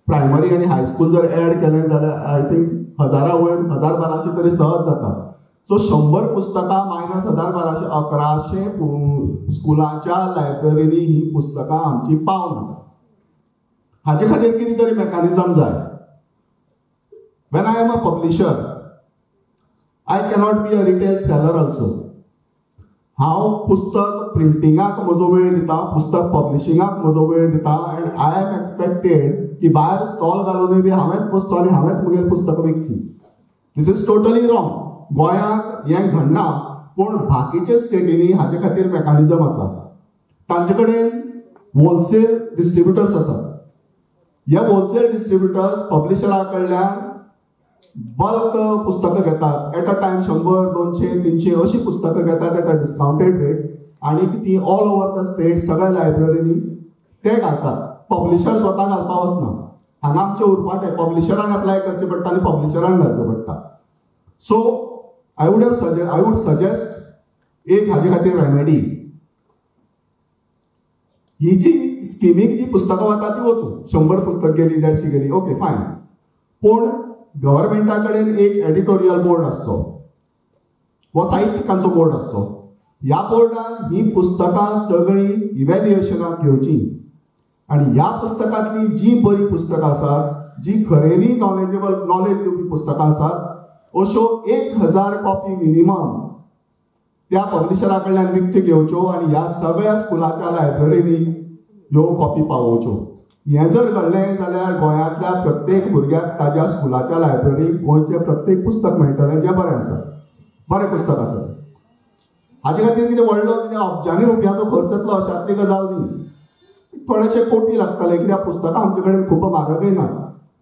प्रायमरी आनी हायस्कूल जर एड केलें जाल्यार I think 1000 वयर 1000-1200 तरी सहज जाता. सो 100 पुस्तकां मायनस 1000-1200 1100 स्कुलांच्या लायब्ररींनी ही पुस्तकां आमची पावना. हाजे खातीर कितें तरी मॅकानिजम जाय. When I am a publisher, I cannot be a retail seller also. हांव पुस्तक प्रिंटिंगाक म्हजो वेळ दिता, पुस्तक पब्लिशिंगाक म्हजो वेळ दिता, एंड I am expected की भायर स्टॉल घालूनय बी हांवेंच बसचो आनी हांवेंच म्हगेली पुस्तकां विकची. This is totally wrong. गोंयांत हें घडना, पूण बाकीच्या स्टेटींनी हाजे खातीर मॅकानिजम आसा. तांचे कडेन होलसेल डिस्ट्रिब्युटर्स आसात. ह्या होलसेल डिस्ट्रिब्युटर्स पब्लिशरा कडल्यान बल्क पुस्तकां घेतात, एट अ टायम 100, 200, 300 अशी पुस्तकां घेतात एट अ डिस्कावंटेड रेट, आनी ती ऑल ओवर the state सगळ्या लायब्ररींनी ते घालतात. पब्लिशर स्वता घालपा वचना. हांगा आमचें उरफाटें, पब्लिशरान एप्लाय करचें पडटा आनी पब्लिशरान घालचें पडटा. So I would suggest एक हाजे खातीर रेमेडी, ही जी स्किमीक जी पुस्तकां वता ती वचूं, 100 पुस्तक गेली, 150 गेली, ओके फायन. पूण गव्हर्मेंटा कडेन एक एडिटोरियल बोर्ड आसचो, हो साहित्यिकांचो बोर्ड आसचो, ह्या बोर्डान ही पुस्तकां सगळीं इव्हॅल्युएशनाक घेवची आनी ह्या पुस्तकांतली जी बरी पुस्तकां आसात, जी खरेली नॉलेजेबल नॉलेज दिवपी पुस्तकां आसात, अश्यो 1000 कॉपी मिनिमम त्या पब्लिशरा कडल्यान विकत्यो घेवच्यो आनी ह्या सगळ्या स्कुलाच्या लायब्ररींनी ह्यो कॉपी पावोवच्यो. हें जर घडलें जाल्यार गोंयांतल्या प्रत्येक भुरग्याक ताज्या स्कुलाच्या लायब्ररीक गोंयचें प्रत्येक पुस्तक मेळटलें जें बरें आसा, बरें पुस्तक आसा. हाजे खातीर कितें व्हडलो कितें अब्जांनी रुपयांचो खर्च येतलो अशांतली गजाल न्ही, थोडेशे कोटी लागतले कित्याक पुस्तकां आमचे कडेन खूब म्हारगय ना.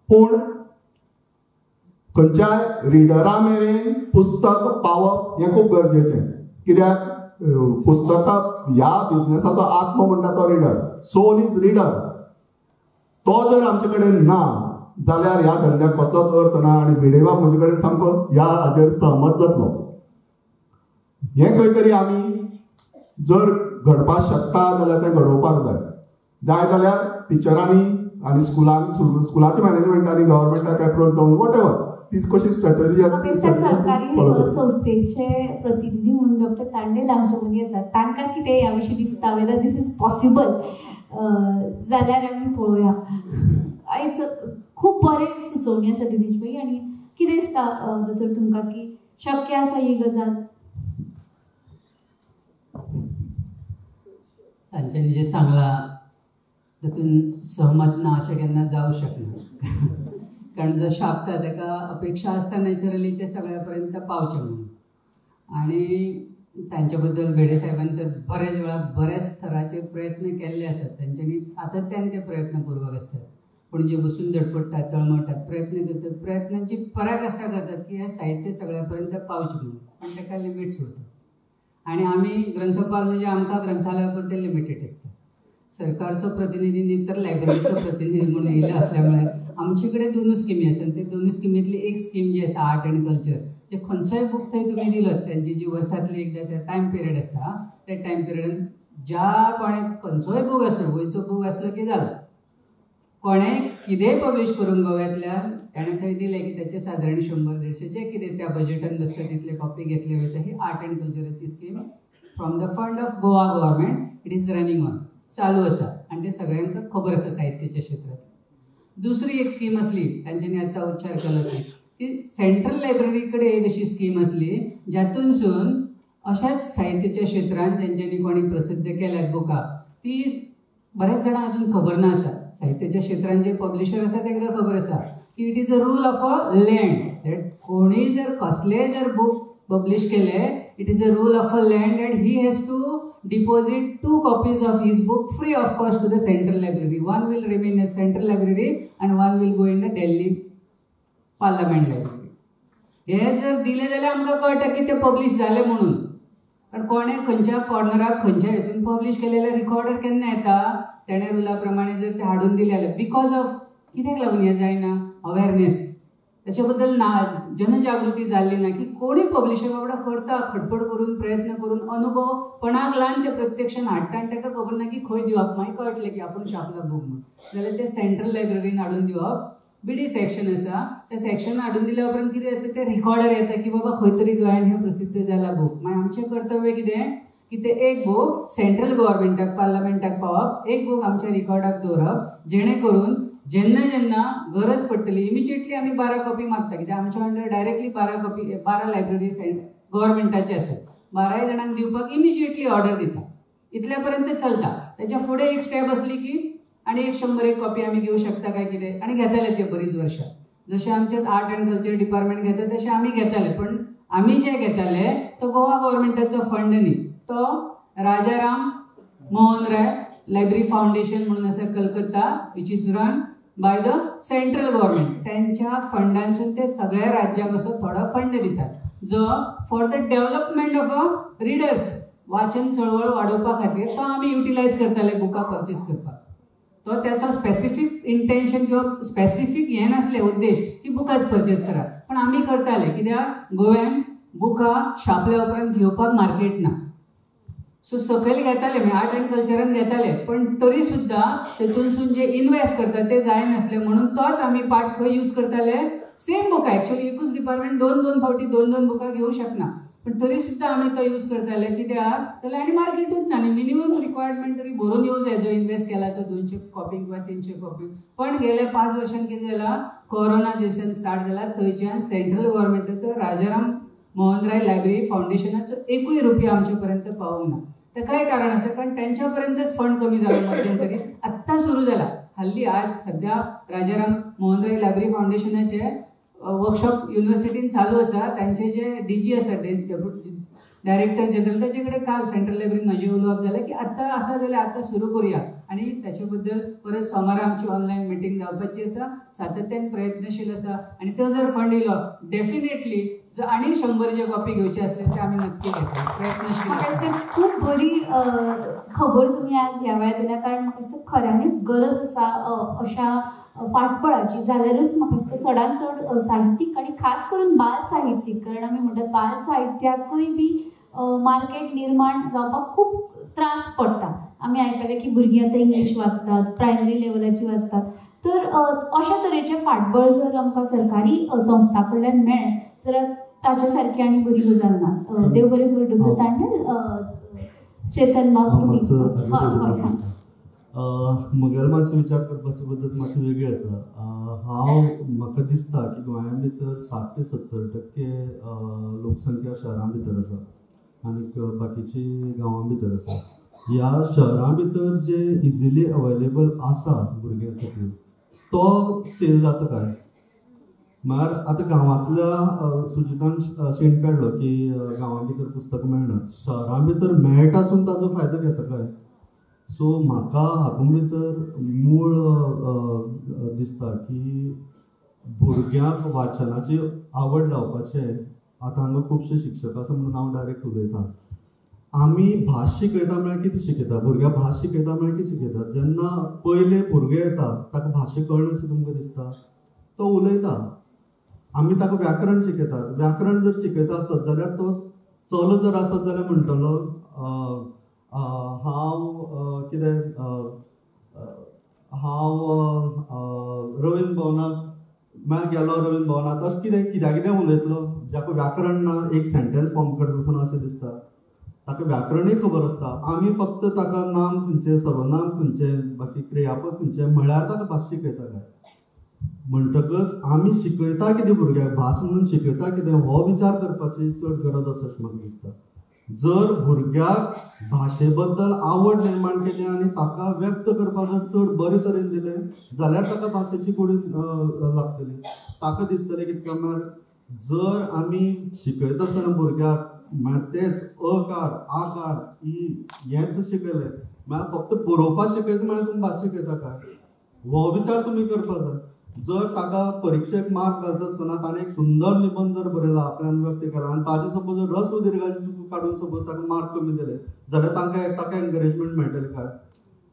पूण खंयच्याय रिडरा मेरेन पुस्तक पावप हें खूब गरजेचें, कित्याक पुस्तकां ह्या बिजनेसाचो आत्मो म्हणटा तो रिडर, सोल is reader. तो जर आमचे कडेन ना जाल्यार ह्या धंद्याक कसलोच अर्थ ना. आनी भिडेबाब म्हजे कडेन सामको ह्या हाजेर सहमत जातलो. हें खंय तरी आमी जर घडपाक शकता जाल्यार तें घडोवपाक जाय. जाय जाल्यार टिचरांनी आनी स्कुलान स्कुलाच्या मॅनेजमेंटांनी गव्हर्मेंटाक एप्रोच जावन what ever ती कशी स्ट्रेटजी आसता. सरकारी संस्थेचे प्रतिनिधी म्हणून डॉक्टर तांडेल आमच्या मदीं आसात, तांकां कितें ह्या विशीं दिसता, वेदर these is possible जाल्यार आमी पळोवया. आयज खूब बरें सुचोवणी आसा दिनेश भाई. आनी कितें दिसता दोतोर तुमकां की शक्य आसा ही गजाल? तांच्यांनी जें सांगलां तातूंत सहमत ना अशें केन्ना जावं शकना, कारण जो छापता ताका अपेक्षा आसता नॅचरली ते सगळ्या पर्यंत पावचें म्हणून. आनी तांचे बद्दल भेडे साहेबान तर बरेच वेळा बऱ्याच थराचे प्रयत्न केल्ले आसात, तांच्यांनी सातत्यान ते प्रयत्नपूर्वक आसतात. पूण जे बसून धडपडटात, तळमळटात, प्रयत्न करतात, प्रयत्नांची पराकाश्टा करतात की हें साहित्य सगळ्या पर्यंत पावचें म्हणून, पण ताका लिमिट्स उरतात. आनी आमी ग्रंथपाल म्हणजे आमकां ग्रंथालया पुरतें लिमिटेड आसता. सरकारचो प्रतिनिधी न्ही तर लायब्ररीचो प्रतिनिधी म्हणून येयल्लो आसल्या मुळे आमचे कडेन दोनूच स्किमी आसा. ते दोनूय स्किमींतली एक स्कीम जी आसा आर्ट एंड कल्चर, जे खंयचोय बूक थंय तुमी दिलो तेंची जी वर्सांतली एकदां त्या टायम पिरियड आसता त्या टायम पिरियडान ज्या कोणें खंयचोय बूक आसलो, गोंयचो बूक आसलो की जालो, कोणें कितेंय पब्लीश करूंक गोव्यांतल्यान ताणें थंय दिलें की ताचे सादारण 100-150 जे कितें त्या बजेटान बसता तितले कॉपी घेतले वयता. ही आर्ट एंड कल्चराची scheme from the fund of Goa government it is running on, चालू आसा आनी ते सगळ्यांक खबर आसा साहित्याच्या क्षेत्रांत. दुसरी एक स्कीम आसली तांच्यांनी आतां उच्चार केलो ती सेंट्रल लायब्ररी कडेन एक अशी स्कीम आसली ज्यातूनसून अशाच साहित्याच्या क्षेत्रांत तेंच्यांनी कोणी प्रसिद्ध केल्यात बुकां, ती बऱ्याच जाणांक अजून खबर ना आसा. साहित्याच्या क्षेत्रांत जे पब्लिशर आसा तांकां खबर आसा की it is a rule of a land that कोणी जर कसलेय जर बूक पब्लिश केले, it is a rule of a land that he has to deposit 2 copies of his book free of cost to the central library. One will remain in central library and one will go in the Delhi parliament library. हे जर दिले जाल्यार आमकां कळटा की ते publish जाले म्हणून. कारण कोणें खंयच्या कॉर्नराक खंयच्या हेतून पब्लिश केलें जाल्यार रिकॉर्डर केन्ना येता, तेणें रुला प्रमाणे जर ते हाडून दिले जाल्यार because of कित्याक लागून हें जायना, अवेरनेस ताचे बद्दल ना, जनजागृती जाल्ली ना की कोणी पब्लिशर बाबडो करता खटपट करून प्रयत्न करून अनुभवपणाक लावन ते प्रत्यक्षान हाडटा आनी ताका खबर ना की खंय दिवप. मागीर कळटलें की आपूण छापला बूक म्हणून, जाल्यार ते सेंट्रल लायब्ररीन हाडून दिवप. बीडी सेक्शन आसा, त्या सेक्शन हाडून दिल्या उपरांत कितें येता, ते रिकॉर्डर येता की बाबा खंय तरी गोंयान हें प्रसिद्ध जाला बूक. मागीर आमचें कर्तव्य कितें की ते एक बूक सेंट्रल गव्हर्मेंटाक पार्लमेंटाक पावप, एक बूक आमच्या रिकॉर्डाक दवरप, जेणे करून जेन्ना जेन्ना गरज पडटली इमिजिएटली आमी 12 कॉपी मागता, कित्याक आमच्या अंडर डायरेक्टली 12 कॉपी 12 लायब्ररी गव्हर्मेंटाचे आसात, 12 जाणांक दिवपाक इमिजिएटली ऑर्डर दिता. इतल्या पर्यंत चलता. ताच्या फुडें एक स्टेप आसली की आनी एक 101 कॉपी आमी घेवं शकता काय कितें, आनी घेताले ते बरीच वर्सां. जशें आमचें आर्ट एंड कल्चर डिपार्टमेंट घेता तशें आमी घेताले, पण आमी जे घेताले तो गोवा गव्हर्मेंटाचो फंड न्ही, तो राजाराम मोहन राय लायब्ररी फावंडेशन म्हणून आसा Calcutta, which is run by the central government. त्यांच्या फंडांसून ते सगळ्या राज्यांक असो थोडो फंड दितात जो for the development of a readers, वाचन चळवळ वाडोवपा खातीर तो आमी युटिलायज करताले बुकां परचेस करपाक. तो त्याचो स्पेसिफीक इंटेन्शन किंवा स्पेसिफीक हें नासलें उद्देश की बुकांच परचेस करा, पण आमी करताले कित्याक गोव्यान बुकां छापल्या उपरांत घेवपाक मार्केट ना. सो सकयल घेताले म्हणजे आर्ट एंड कल्चरान घेताले, पण तरी सुद्दां तेतूनसून जे इनवेस्ट करता ते जाय नासले म्हणून तोच आमी पार्ट खंय यूज करताले, सेम बुकां. एक्चुअली एकूच डिपार्टमेंट 2-2 फावटी 2-2 बुकां घेवंक शकना, पण तरी सुद्दां आमी तो यूज करताले कित्याक जाल्यार आनी मार्केटूच ना आनी मिनिमम रिक्वायरमेंट तरी बरोवन येवं जाय जो इन्वेस्ट केला तो 200 कॉपी किंवा 300 कॉपी. पण गेले 5 वर्षां कितें जाला, कोरोनाजेशन स्टार्ट जाला थंयच्यान सेंट्रल गव्हर्मेंटाचो राजाराम मोहन राय लायब्ररी फावंडेशनाचो 1 रुपया आमचे पर्यंत पावूंक ना. तर काय कारण आसा, कारण त्यांच्या पर्यंतच फंड कमी जालो मध्यंतरी. आत्तां सुरू जाला हल्ली आज सध्या राजाराम मोहन राय लायब्ररी फावंडेशनाचे वर्कशॉप युनिव्हर्सिटीन चालू आसा. तांचे जे डी जी आसा, डायरेक्टर जनरल, ताचे कडेन काल सेंट्रल लायब्ररीन म्हजें उलोवप जालें की आत्तां आसा जाल्यार आत्तां सुरू करुया आनी ताचे बद्दल परत सोमारा आमची ऑनलायन मिटींग जावपाची आसा. सातत्यान प्रयत्नशील आसा आनी तो जर फंड येयलो डेफिनेटली जर आनी 100 जे कॉपी घेवचे आसले ते आमी नक्की घेतले, प्रयत्नशील. म्हाका दिसता खूब बरी खबर तुमी आज ह्या वेळार दिल्या, कारण म्हाका दिसता खऱ्यांनीच गरज आसा अशा फाटबळाची. जाल्यारूच म्हाका दिसता चडान चड साहित्यीक आनी खास करून बाल साहित्यीक, कारण आमी म्हणटात बाल साहित्याकूय बी मार्केट निर्माण जावपाक खूब त्रास पडटा. आमी आयकलें की भुरगीं आतां इंग्लीश वाचतात, प्रायमरी लेवलाची वाचतात, तर अशा तरेचें फाटबळ जर आमकां सरकारी संस्था कडल्यान मेळ्ळें जाल्यार ताच्या सारकी आनी बरी गजाल ना. देव बरें करूं डॉक्टर तांडेल. चेतन बाब तुमी हय सांग. म्हगेलो मातसो विचार करपाची पद्दत मातशी वेगळी आसा. हांव म्हाका दिसता की गोंया भितर 60 ते 70% लोकसंख्या शहरां भितर आसा आनीक बाकीची गांवां भितर आसा. ह्या शहरां भितर जे इजिली अवेलेबल आसा भुरग्यां खातीर तो सेल जाता काय? म्हळ्यार आतां गांवांतल्या सुजितान शेण काडलो की गांवां भितर पुस्तकां मेळना, शहरां भितर मेळटा आसून ताजो फायदो घेता काय? सो म्हाका हातूंत भितर मूळ दिसता की भुरग्यांक वाचनाची आवड लावपाचें. आतां हांगा खुबशे शिक्षक आसा म्हणून हांव डायरेक्ट उलयतां. आमी भास शिकयता म्हळ्यार कितें शिकयता? भुरग्यांक भास शिकयता म्हळ्यार कितें शिकयता? जेन्ना पयले भुरगें येता ताका भाशा कळना तुमकां दिसता, तो उलयता. आमी ताका व्याकरण शिकयतात. व्याकरण जर शिकयता आसत जाल्यार तो चलो जर आसत जाल्यार म्हणटलो हांव कितें, हांव रवींद्र भवनाक म्हळ्यार गेलो रवींद्र भवनाक अशें कितें कित्या कितें उलयतलो. जाका व्याकरण ना, एक सेंटेन्स फॉर्म करता आसतना अशें दिसता, ताका व्याकरणूय खबर आसता. आमी फक्त ताका नाम खंयचें, सर्वनाम खंयचें, बाकी क्रियापद खंयचें म्हळ्यार ताका भास शिकयता काय? म्हणटकच आमी शिकयता कितें भुरग्याक, भास म्हणून शिकयता कितें हो विचार करपाची चड गरज आसा अशें म्हाका दिसता. जर भुरग्याक भाशे बद्दल आवड निर्माण केली आनी ताका व्यक्त करपाक जर चड बरे तरेन दिलें जाल्यार ताका भाशेची गोडी लागतली. ताका दिसतलें कितें काय म्हळ्यार जर आमी शिकयता आसतना भुरग्याक म्हळ्यार तेच अ काड, आ काड, ई हेंच शिकयलें म्हळ्यार फक्त बरोवपाक शिकयता म्हळ्यार तुमी भास शिकयता काय? हो विचार तुमी करपाक जाय. जर ताका परिक्षेक मार्क घालता आसतना ताणें एक सुंदर निबंद जर बरयला, आपल्यान व्यक्त केला आनी ताजे सपोज जर रस्व दीर्घाची चूक काडून सपोज ताका मार्क कमी दिले जाल्यार तांकां ताका एनकरेजमेंट मेळटलें काय?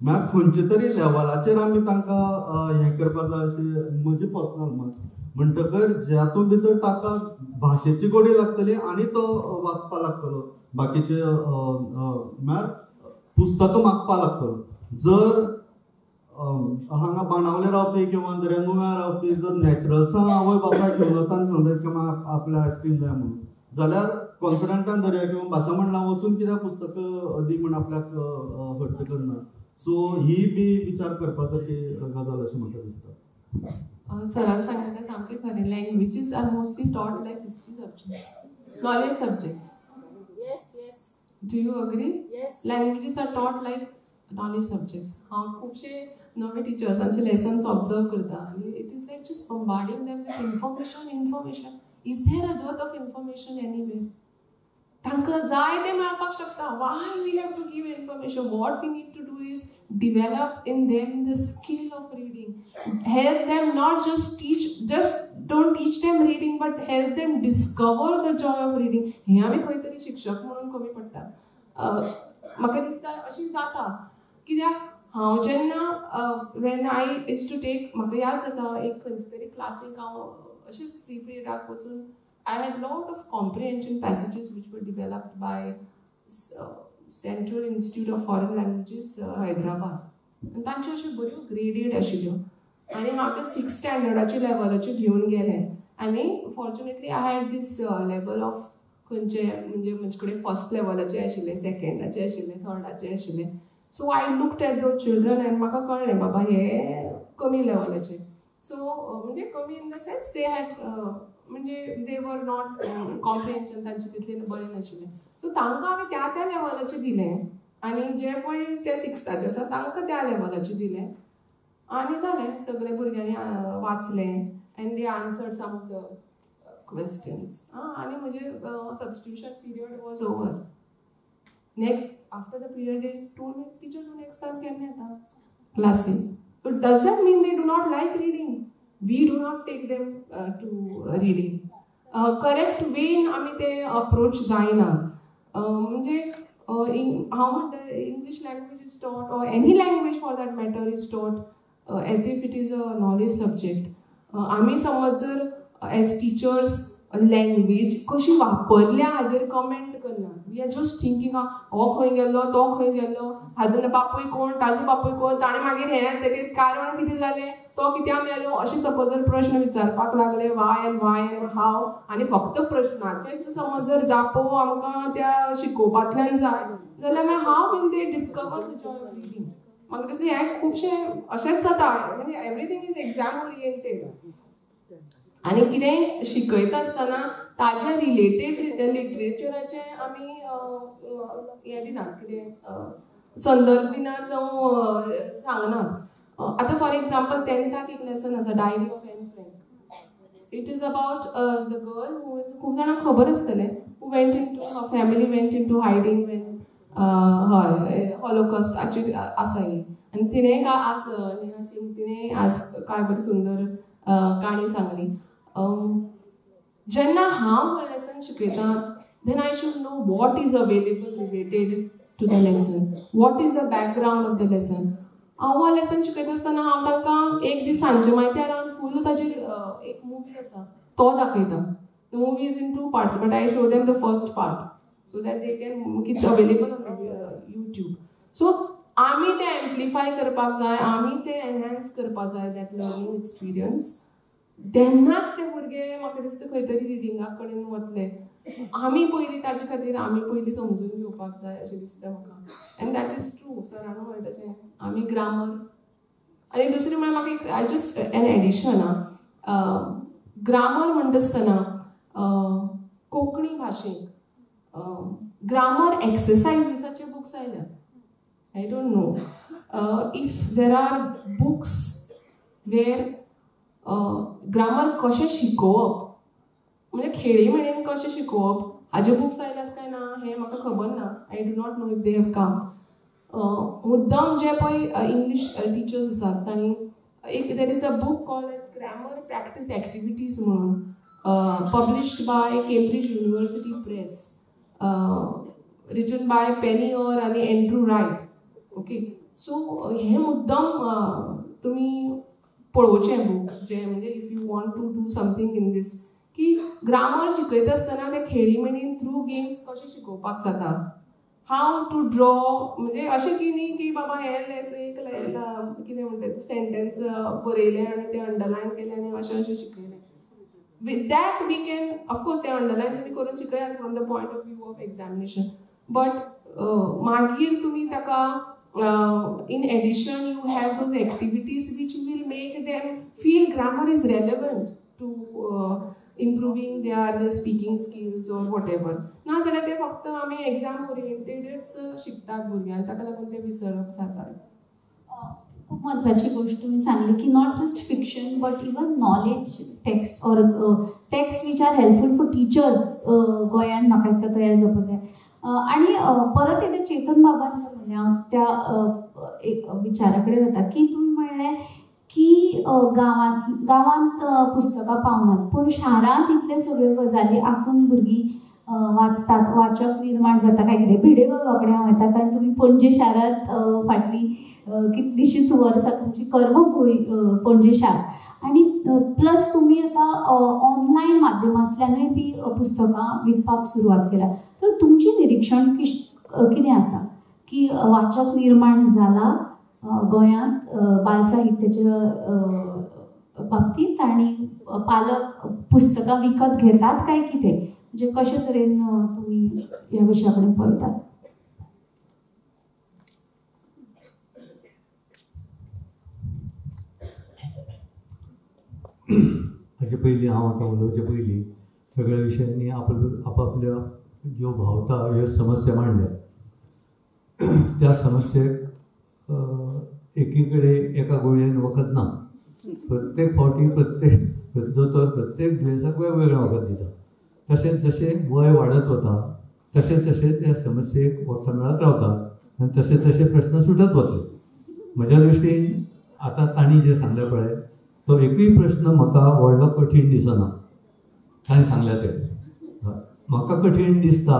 म्हळ्यार खंयचे तरी लेवलाचेर आमी तांकां हें करपाक जाय अशें म्हजें पर्सनल मत. म्हणटकर जातूंत भितर ताका भाशेची गोडी लागतली आनी तो वाचपाक लागतलो, बाकीचे म्हळ्यार पुस्तकां मागपाक लागतलो. जर हांगा बाणावले रावपी किंवा दर्या नुव्या रावपी जर नॅचरल्सां आवय बापायक घेवन वता आनी सांगतात की आपल्या आयस्क्रीम जाय म्हणून, जाल्यार कॉन्फिडंटान दर्या किंवा भाशा मंडळां वचून कित्याक पुस्तकां दी म्हण आपल्याक हट्ट करना. सो ही बी विचार करपा सारकी गजाल अशें म्हाका दिसता. सरान सांगलें तें सामकें खरें. Languages are mostly taught like history subjects, knowledge subjects. Do you agree? Languages are taught like knowledge subjects. हांव खुबशे नवे टिचर्सांचे लेसन्स ऑब्जर्व करता आनी it is like just bombarding them with information. Information is there a dearth of information anywhere? तांकां जाय तें मेळपाक शकता. Why we have to give information? What we need to do is develop in them the skill of reading. Help them, not just teach, just don't teach them reading, but help them discover the joy of reading. हें आमी खंय तरी शिक्षक म्हणून कमी पडटा. म्हाका दिसता अशी जाता कित्याक हांव जेन्ना when I used to take, म्हाका याद जाता एक खंयचे तरी क्लासीक हांव अशेंच फ्री पिरियडाक वचून I had lot of comprehension passages which were developed by Central Institute of Foreign Languages, Hyderabad. आनी तांच्यो अश्यो बऱ्यो ग्रेडेड आशिल्ल्यो आनी हांव त्या 6th स्टँडर्डाच्या लेवलाच्यो घेवन गेलें आनी fortunately I had this level of खंयचे म्हणजे म्हजे कडेन फर्स्ट लेवलाचे आशिल्ले, सेकेंडाचे आशिल्ले, थर्डाचे आशिल्ले. So I looked at those children आनी म्हाका कळ्ळें बाबा हे कमी लेवलाचे. सो म्हणजे कमी in the sense they had म्हणजे दे वर not comprehension तांचे तितलें बरें नाशिल्लें. सो तांकां हांवें त्या त्या लेवलाचें दिलें आनी जे पळय ते सिक्स्थाचे आसा तांकां त्या लेवलाचें दिलें आनी जालें, सगळे भुरग्यांनी वाचलें and they answered some of the questions. आनी म्हजें substitution period was over. Next after the period they told me, teacher तूं नेक्स्ट टायम केन्ना येता क्लासीन. So does that mean they do not like reading? We do not take them to reading. Correct वेन आमी ते approach जायना. म्हणजे हांव म्हणटा English language is taught or any language for that matter is taught as if it is a knowledge subject. आमी समज जर as teachers language कशी वापरल्या हाजेर कमेंट करना. We are just thinking हो खंय गेल्लो, तो खंय गेल्लो, हाजो बापूय कोण, ताजो बापूय कोण, ताणें मागीर हें तेगेर कारण कितें जालें, तो कित्याक मेलो, अशें सपोज जर प्रश्न विचारपाक लागले वाय एंड वाय एंड हाव, आनी फक्त प्रश्नाचेच समज जर जापो आमकां त्या शिकोवपांतल्यान जाय जाल्यार मागीर how will they discover the joy of reading. म्हाका दिसता हें खुबशें अशेंच जाता, म्हणजे एवरीथींग is exam oriented. आनी कितेंय शिकयता आसतना ताज्या रिलेटेड लिटरेचराचें आमी हें दिनात, कितें संदर्भ दिनात जावं सांगनात. आतां फॉर एग्जाम्पल टेंथाक एक लेसन आसा, Diary of Anne Frank. It is about the girl who is, खूब जाणांक खबर आसतलें, who went into her family went into hiding when हय हॉलोकॉस्टाचेर आसा ही. आनी तिणें काय आज नेहा सिंग तिणें आज काय बरी सुंदर काणी सांगली. जेन्ना हांव हो लेसन शिकयता then I should know what is available related to the lesson, what is the background of the lesson. हांव हो लेसन शिकयता आसतना हांव तांकां एक दीस सांजे मायत्यार हांव फूल ताजेर एक मुवी आसा तो दाखयता. The movie is in 2 parts but I show them the first part so that they can, it's available on YouTube. So आमी ते एम्प्लिफाय करपाक जाय, आमी ते एनहान्स करपाक जाय that learning experience. तेन्नाच ते भुरगे म्हाका दिसता खंय तरी रिडिंगा कडेन वतले. आमी पयलीं ताजे खातीर आमी पयलीं समजून घेवपाक जाय अशें दिसता म्हाका. And that is true. सरान म्हणलें तशें आमी ग्रामर. आनी दुसरें म्हळ्यार म्हाका एक I just an addition ah, grammar म्हणटा आसतना कोंकणी भाशेक ग्रामर एक्सरसायजीसाचे बुक्स आयल्यात. I don't know if there are books where grammar कशें शिकोवप, म्हणजे खेळी म्हणून कशें शिकोवप हाजे बुक्स आयल्यात काय ना हें म्हाका खबर ना. I do not know if they have come. मुद्दाम जे पळय इंग्लीश टिचर्स आसात तांणी एक there is a book called as grammar practice activities म्हणून, published by Cambridge University Press, written by Penny Orr आनी एंड्रू रायट. ओके, सो हें मुद्दाम तुमी पळोवचें बूक, जें म्हणजे if you want to do something in this, की grammar शिकयता आसतना ते खेळी म्हणीन थ्रू गेम्स कशें शिकोवपाक जाता, how to draw, म्हणजे अशें की न्ही की बाबा हें एक कितें म्हणटा सेंटेन्स बरयलें आनी तें अंडरलायन केलें आनी अशें अशें शिकयलें. With that we can of course तें अंडरलायन तुमी करून शिकयात from the point of view of examination, but मागीर तुमी ताका in addition you have those activities which will make them feel grammar is relevant to improving their speaking skills or whatever. ना जाल्यार ते फक्त आमी एग्जाम ओरिएंटेडच शिकतात भुरग्यांक, ताका लागून ते विसरप जाता. खूप महत्त्वाची गोष्ट तुम्ही सांगली की not just fiction but even knowledge text or text which are helpful for teachers गोंयांत म्हाका दिसता तयार जावपाक जाय. आनी परत एकदां चेतन बाबान जें म्हणलें हांव त्या एक विचारा कडेन वता की तुमी म्हणलें की गांवांत पुस्तकां पावनात पूण शारांत इतले सगळ्यो गजाली आसून भुरगीं वाचतात, वाचक निर्माण जाता काय कितें. भिडे बाबा कडेन हांव येता कारण तुमी पणजे शारांत फाटलीं कितलींशींच वर्सां तुमची कर्मभूंय पणजे शार, आनी प्लस तुमी आतां ऑनलायन माध्यमांतल्यानूय बी पुस्तकां विकपाक सुरवात केल्या. तर तुमचें निरिक्षण कितें आसा की वाचक निर्माण जाला गोंयांत बालसाहित्याच्या बाबतींत आनी पालक पुस्तकां विकत घेतात काय कितें? म्हणजे कशे तरेन तुमी ह्या विशया कडेन पळयतात? हाचे पयलीं हांव आतां उलोवचे पयलीं सगळ्या विशयांनी आपापल्या ज्यो भावता ह्यो समस्या मांडल्या. त्या समस्येक एकी कडेन एका गुळयेन वखद ना. प्रत्येक फावटी प्रत्येक दोतोर प्रत्येक दुयेंसाक वेगवेगळें वखद दिता. तशेंच जशें वय वाडत वता तशें तशें त्या समस्येक वखदां मेळत रावता आनी तशें तशें प्रस्न सुटत वतले. म्हज्या दृश्टीन आतां तांणी जें सांगलें पळय तो एकूय प्रस्न म्हाका व्हडलो कठीण दिसना. तांणी सांगल्या तें म्हाका कठीण दिसता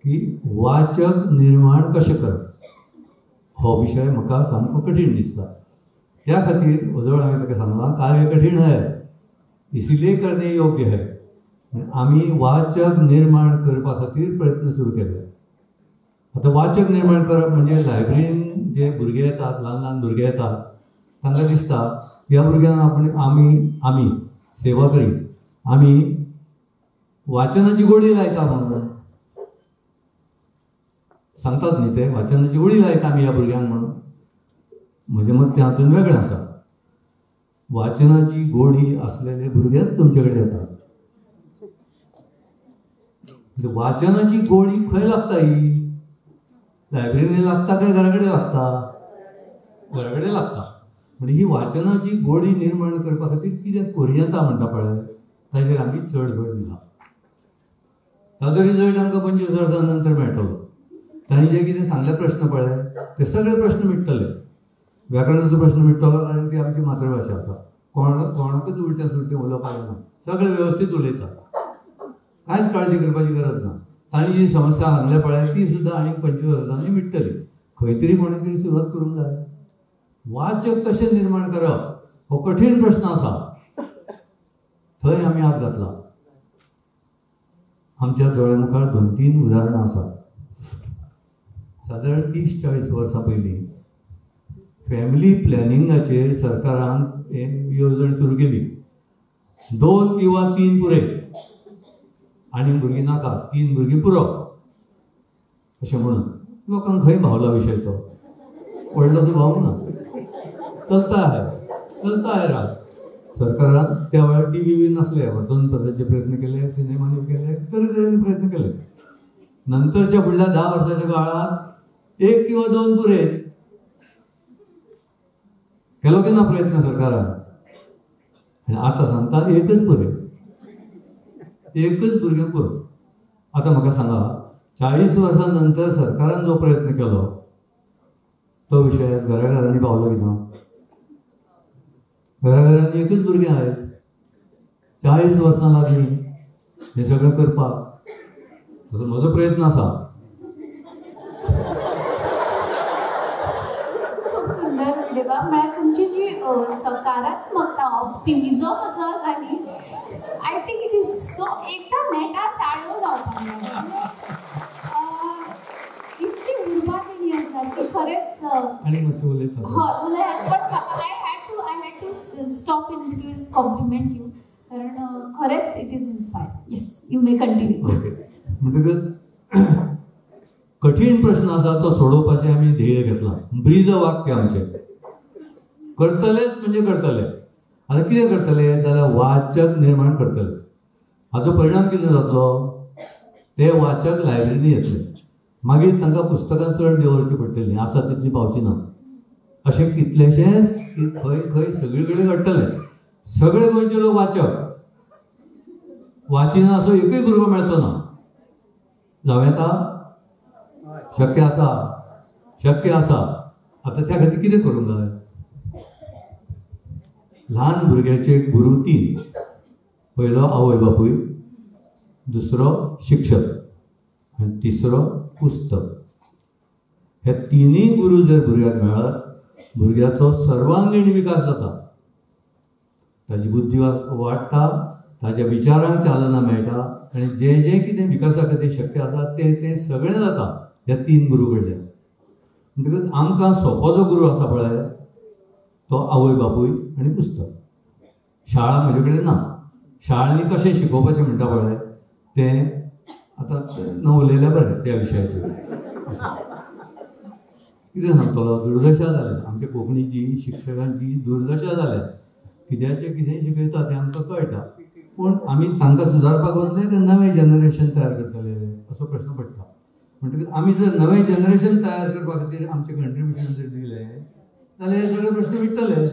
की वाचक निर्माण कशें करप हो विशय म्हाका सामको कठीण दिसता. त्या खातीर वजवळ हांवें ताका सांगलां, कार्य कठीण है इसीलिए करणे योग्य है. आमी वाचक निर्माण करपा खातीर प्रयत्न सुरू केले. आतां वाचक निर्माण करप म्हणजे लायब्ररीन जे भुरगे येतात, ल्हान ल्हान भुरगे येतात, तांकां दिसता ह्या भुरग्यांक आपण आमी आमी सेवा करी, आमी वाचनाची गोडी लायता म्हणून सांगतात न्ही, ते वाचनाची गोडी लायता आमी ह्या भुरग्यांक म्हणून. म्हजें मत तें हातून वेगळें आसा. वाचनाची गोडी आसलेले भुरगेच तुमचे कडेन येतात. वाचनाची गोडी खंय लागता? ही लायब्ररीन लागता काय घरा कडेन लागता? घरा कडेन लागता. म्हणजे ही वाचनाची गोडी निर्माण करपा खातीर कितें करूं येता म्हणटा पळय ताजेर आमी चड भर दिला. ताजो रिजल्ट आमकां 25 वर्सां नंतर मेळटलो. तांणी जे कितें सांगले प्रस्न पळय ते सगळे प्रस्न मिट्टले. व्याकरणाचो प्रस्न मिट्टलो कारण ती आमची मातृभाशा आसा. कोणाकूच उलटें सुलटें उलोवपाक ना, सगळे वेवस्थीत उलयता, कांयच काळजी करपाची गरज ना. तांणी जी समस्या सांगल्या पळय ती सुद्दां आनीक 25 वर्सांनी मिट्टली. खंय तरी कोणें तरी सुरवात करूंक जाय. वाचक कशें निर्माण करप हो कठीण प्रस्न आसा. थंय आमी हात घातला. आमच्या दोळ्या मुखार 2-3 उदाहरणां आसात. सादारण 30-40 वर्सां पयलीं फॅमिली प्लॅनिंगाचेर सरकारान येवजण सुरू केली. 2 किंवा 3 पुरे, आनी भुरगीं नाका, 3 भुरगीं पुरो अशें म्हणून. लोकांक खंय भावला विशय तो, व्हडलोसो भावूंक ना. चलता है चलता है राज. सरकारान त्या वेळार टी व्ही बी नासले, वर्तमानपत्राचे प्रयत्न केले, सिनेमांनी केले, तरेतरेनी प्रयत्न केले. नंतरच्या फुडल्या 10 वर्साच्या काळात 1 किंवा 2 पुरे केलो की ना प्रयत्न सरकारान. आनी आतां सांगता एकच पुरे, एकच भुरगें पुरो. आतां म्हाका सांगा, 40 वर्सां नंतर सरकारान जो प्रयत्न केलो तो विशय आज घरा घरांनी पावलो की ना? घरा घरांनी एकच भुरगें आयज. 40 वर्सां लागलीं हें सगळें करपाक. तसो म्हजो प्रयत्न आसा. खूब सुंदर देवा. म्हळ्यार तुमची जी सकारात्मकता, ऑप्टिमिजम जो आसा न्ही, I think it is so एकदां नेटार ताळयो जावपाक जाय. इतली उर्बा दिली आसा की खरेंच. आनी मातशें उलयता. हय उलयात, पण म्हाका I had to stop in between compliment you, कारण खरेंच it is inspire. Yes, you may continue. Okay. म्हणटकच कठीण प्रश्न आसा तो सोडोवपाचें आमी ध्येय घेतलां. ब्रीद वाक्य आमचें, करतलेच म्हणजे करतले. आतां कितें करतले जाल्यार वाचक निर्माण करतले. हाचो परिणाम कितें जातलो? ते वाचक लायब्ररींनी येतले, मागीर तांकां पुस्तकां चड दवरची पडटलीं, आसा तितलीं पावची ना. अशें कितलेशेंच खंय खंय सगळे कडेन घडटलें. सगळे गोंयचे लोक वाचक, वाचिना असो एकूय भुरगो मेळचो ना. जावं येता? शक्य आसा, शक्य आसा. आतां त्या खातीर कितें करूंक जाय? ल्हान भुरग्याचे गुरू 3. पयलो आवय बापूय, दुसरो शिक्षक आनी तिसरो पुस्तक. हे तिनूय गुरू जर भुरग्याक मेळत, भुरग्याचो सर्वांगीण विकास जाता. ताजी बुद्धी वाडटा, ताज्या विचारांक चालना मेळटा आनी जें जें कितें विकासा खातीर शक्य आसा तें तें सगळें जाता ह्या 3 गुरू कडल्यान. म्हणटकच आमकां सोंपो जो गुरू आसा पळय तो आवय बापूय आनी पुस्तक. शाळा म्हजे कडेन ना. शाळांनी कशें शिकोवपाचें म्हणटा पळय तें आतां न उलयल्यार बरें त्या विशयाचेर. कितें सांगतलो, दुर्दशा जाल्या आमच्या कोंकणीची, शिक्षकांची दुर्दशा जाल्या. कित्याचें कितेंय शिकयता तें आमकां कळटा, पूण आमी तांकां सुदारपाक वतले काय नवें जनरेशन तयार करतले असो प्रश्न पडटा. म्हणटकीच आमी जर नवें जनरेशन तयार करपा खातीर आमचें कंट्रिब्युशन जर दिलें जाल्यार हे सगळे प्रश्न मिट्टले,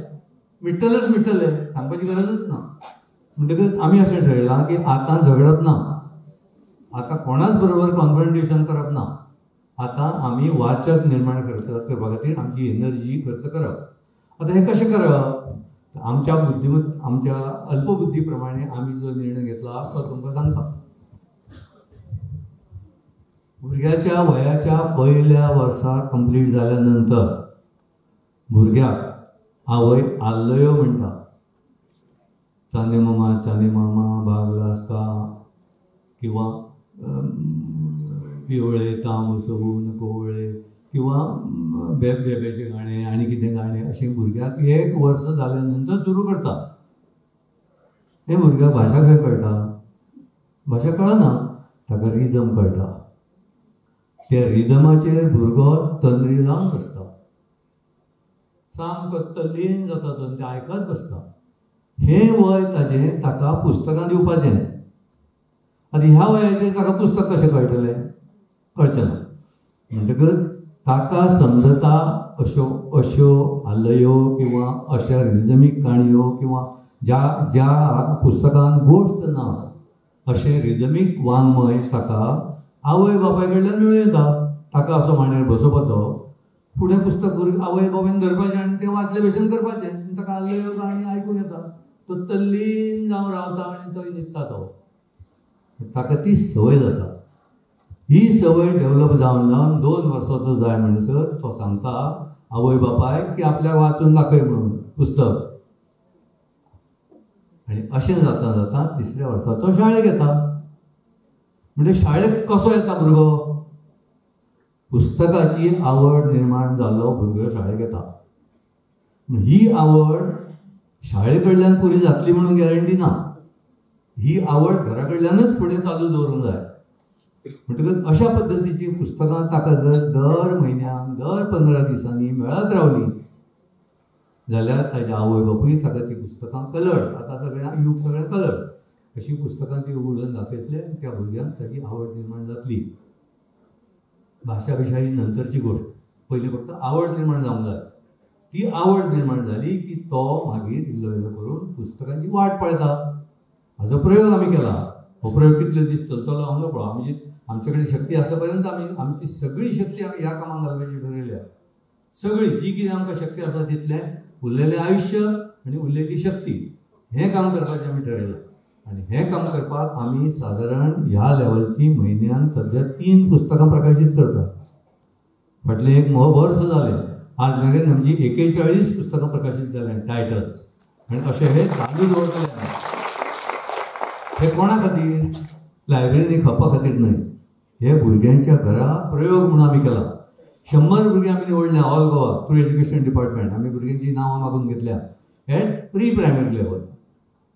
मिट्टलेच मिट्टले, सांगपाची गरजच ना. म्हणटकच आमी अशें ठरयलां की आतां झगडप ना, आतां कोणाच बरोबर कॉन्फ्रंटेशन करप ना, आतां आमी वाचक निर्माण करपा खातीर आमची एनर्जी खर्च करप. आतां हें कशें करप? आमच्या बुद्धिमत आमच्या अल्पबुद्धी प्रमाणे आमी जो निर्णय घेतला तो तुमकां सांगता. भुरग्याच्या वयाच्या पयल्या वर्सा कंप्लीट जाल्या नंतर भुरग्याक आवय आल्लयो म्हणटा, चांदे मामा चांदे मामा बागलास का, किंवा पिवळे तांबूस कोवळे, किंवा बेबेचें गाणें आनी कितें गाणें अशें भुरग्याक 1 वर्स जाल्या नंतर सुरू करता. हें भुरग्याक भाशा खंय कळटा? भाशा कळना, ताका रिदम कळटा. त्या रिदमाचेर भुरगो तंद्री लावन बसता, सामको तल्लीन जाता तो, तें आयकत बसता. हें वय ताजें ताका पुस्तकां दिवपाचें. आतां ह्या वयाचेर ताका पुस्तक कशें कळटलें? कळचें ना. म्हणटकच ताका समजता अश्यो अश्यो आल्लयो किंवा अशा रिदमीक काणयो किंवा ज्या ज्या पुस्तकान गोश्ट ना अशें रिदमीक वाङ्मय ताका आवय बापाय कडल्यान मेळूं येता. ताका असो मांडयेर बसोवपाचो, फुडें पुस्तक आवय बापायन धरपाचें आनी तें वाचले भशेन करपाचें, ताका आल्लयो काणी आयकूंक येता, तो तल्लीन जावन रावता आनी तो न्हिदता. तो ताका ती संवय जाता. ही संवय डेवलप जावन जावन 2 वर्सां तो जाय म्हणसर तो सांगता आवय बापायक की आपल्याक वाचून दाखय म्हणून पुस्तक. आनी अशें जाता जाता 3ऱ्या वर्सा तो शाळेक येता. म्हणजे शाळेक कसो येता भुरगो? पुस्तकाची आवड निर्माण जाल्लो भुरगो शाळेक येता. ही आवड शाळे कडल्यान पुरी जातली म्हणून गॅरंटी ना, ही आवड घरा कडल्यानच फुडें चालू दवरूंक जाय. म्हणटकच अशा पद्दतीची पुस्तकां ताका जर दर म्हयन्याक दर 15 दिसांनी मेळत रावली जाल्यार ताच्या आवय बापूय ताका ती पुस्तकां कलर्ड, आतां सगळ्या युग सगळें कलर्ड, अशी पुस्तकां ती उगडून दाखयतले त्या भुरग्यांक ताची आवड निर्माण जातली. भाशा बिशा ही नंतरची गोश्ट, पयलीं फक्त आवड निर्माण जावंक जाय. ती आवड निर्माण जाली की तो मागीर इल्लो इल्लो करून पुस्तकांची वाट पळयता. हाजो प्रयोग आमी केला. हो प्रयोग कितले दीस चलतलो हांव नकळो. आमी आमचे कडेन शक्ती आसा पर्यंत आमी आमची सगळी शक्ती आमी ह्या कामाक घालपाची ठरयल्या. सगळी जी कितें आमकां शक्ती आसा तितलें उरलेलें आयुश्य आनी उरलेली शक्ती हें काम करपाचें आमी ठरयलां. आनी हें काम करपाक आमी सादारण ह्या लेवलची म्हयन्यान सद्या 3 पुस्तकां प्रकाशीत करतात. फाटलें 1 वर्स जालें आज मेरेन आमची 41 पुस्तकां प्रकाशीत जाल्यां टायटल्स. आनी अशें हें चालू दवरतलें आमी. हे कोणा खातीर? लायब्ररींनी खपा खातीर न्हय, हे भुरग्यांच्या घरा प्रयोग म्हणून आमी केला. 100 भुरगीं आमी निवडल्या all Goa through education department. आमी भुरग्यांची नांवां मागून घेतल्या एट प्री प्रायमरी लेवल,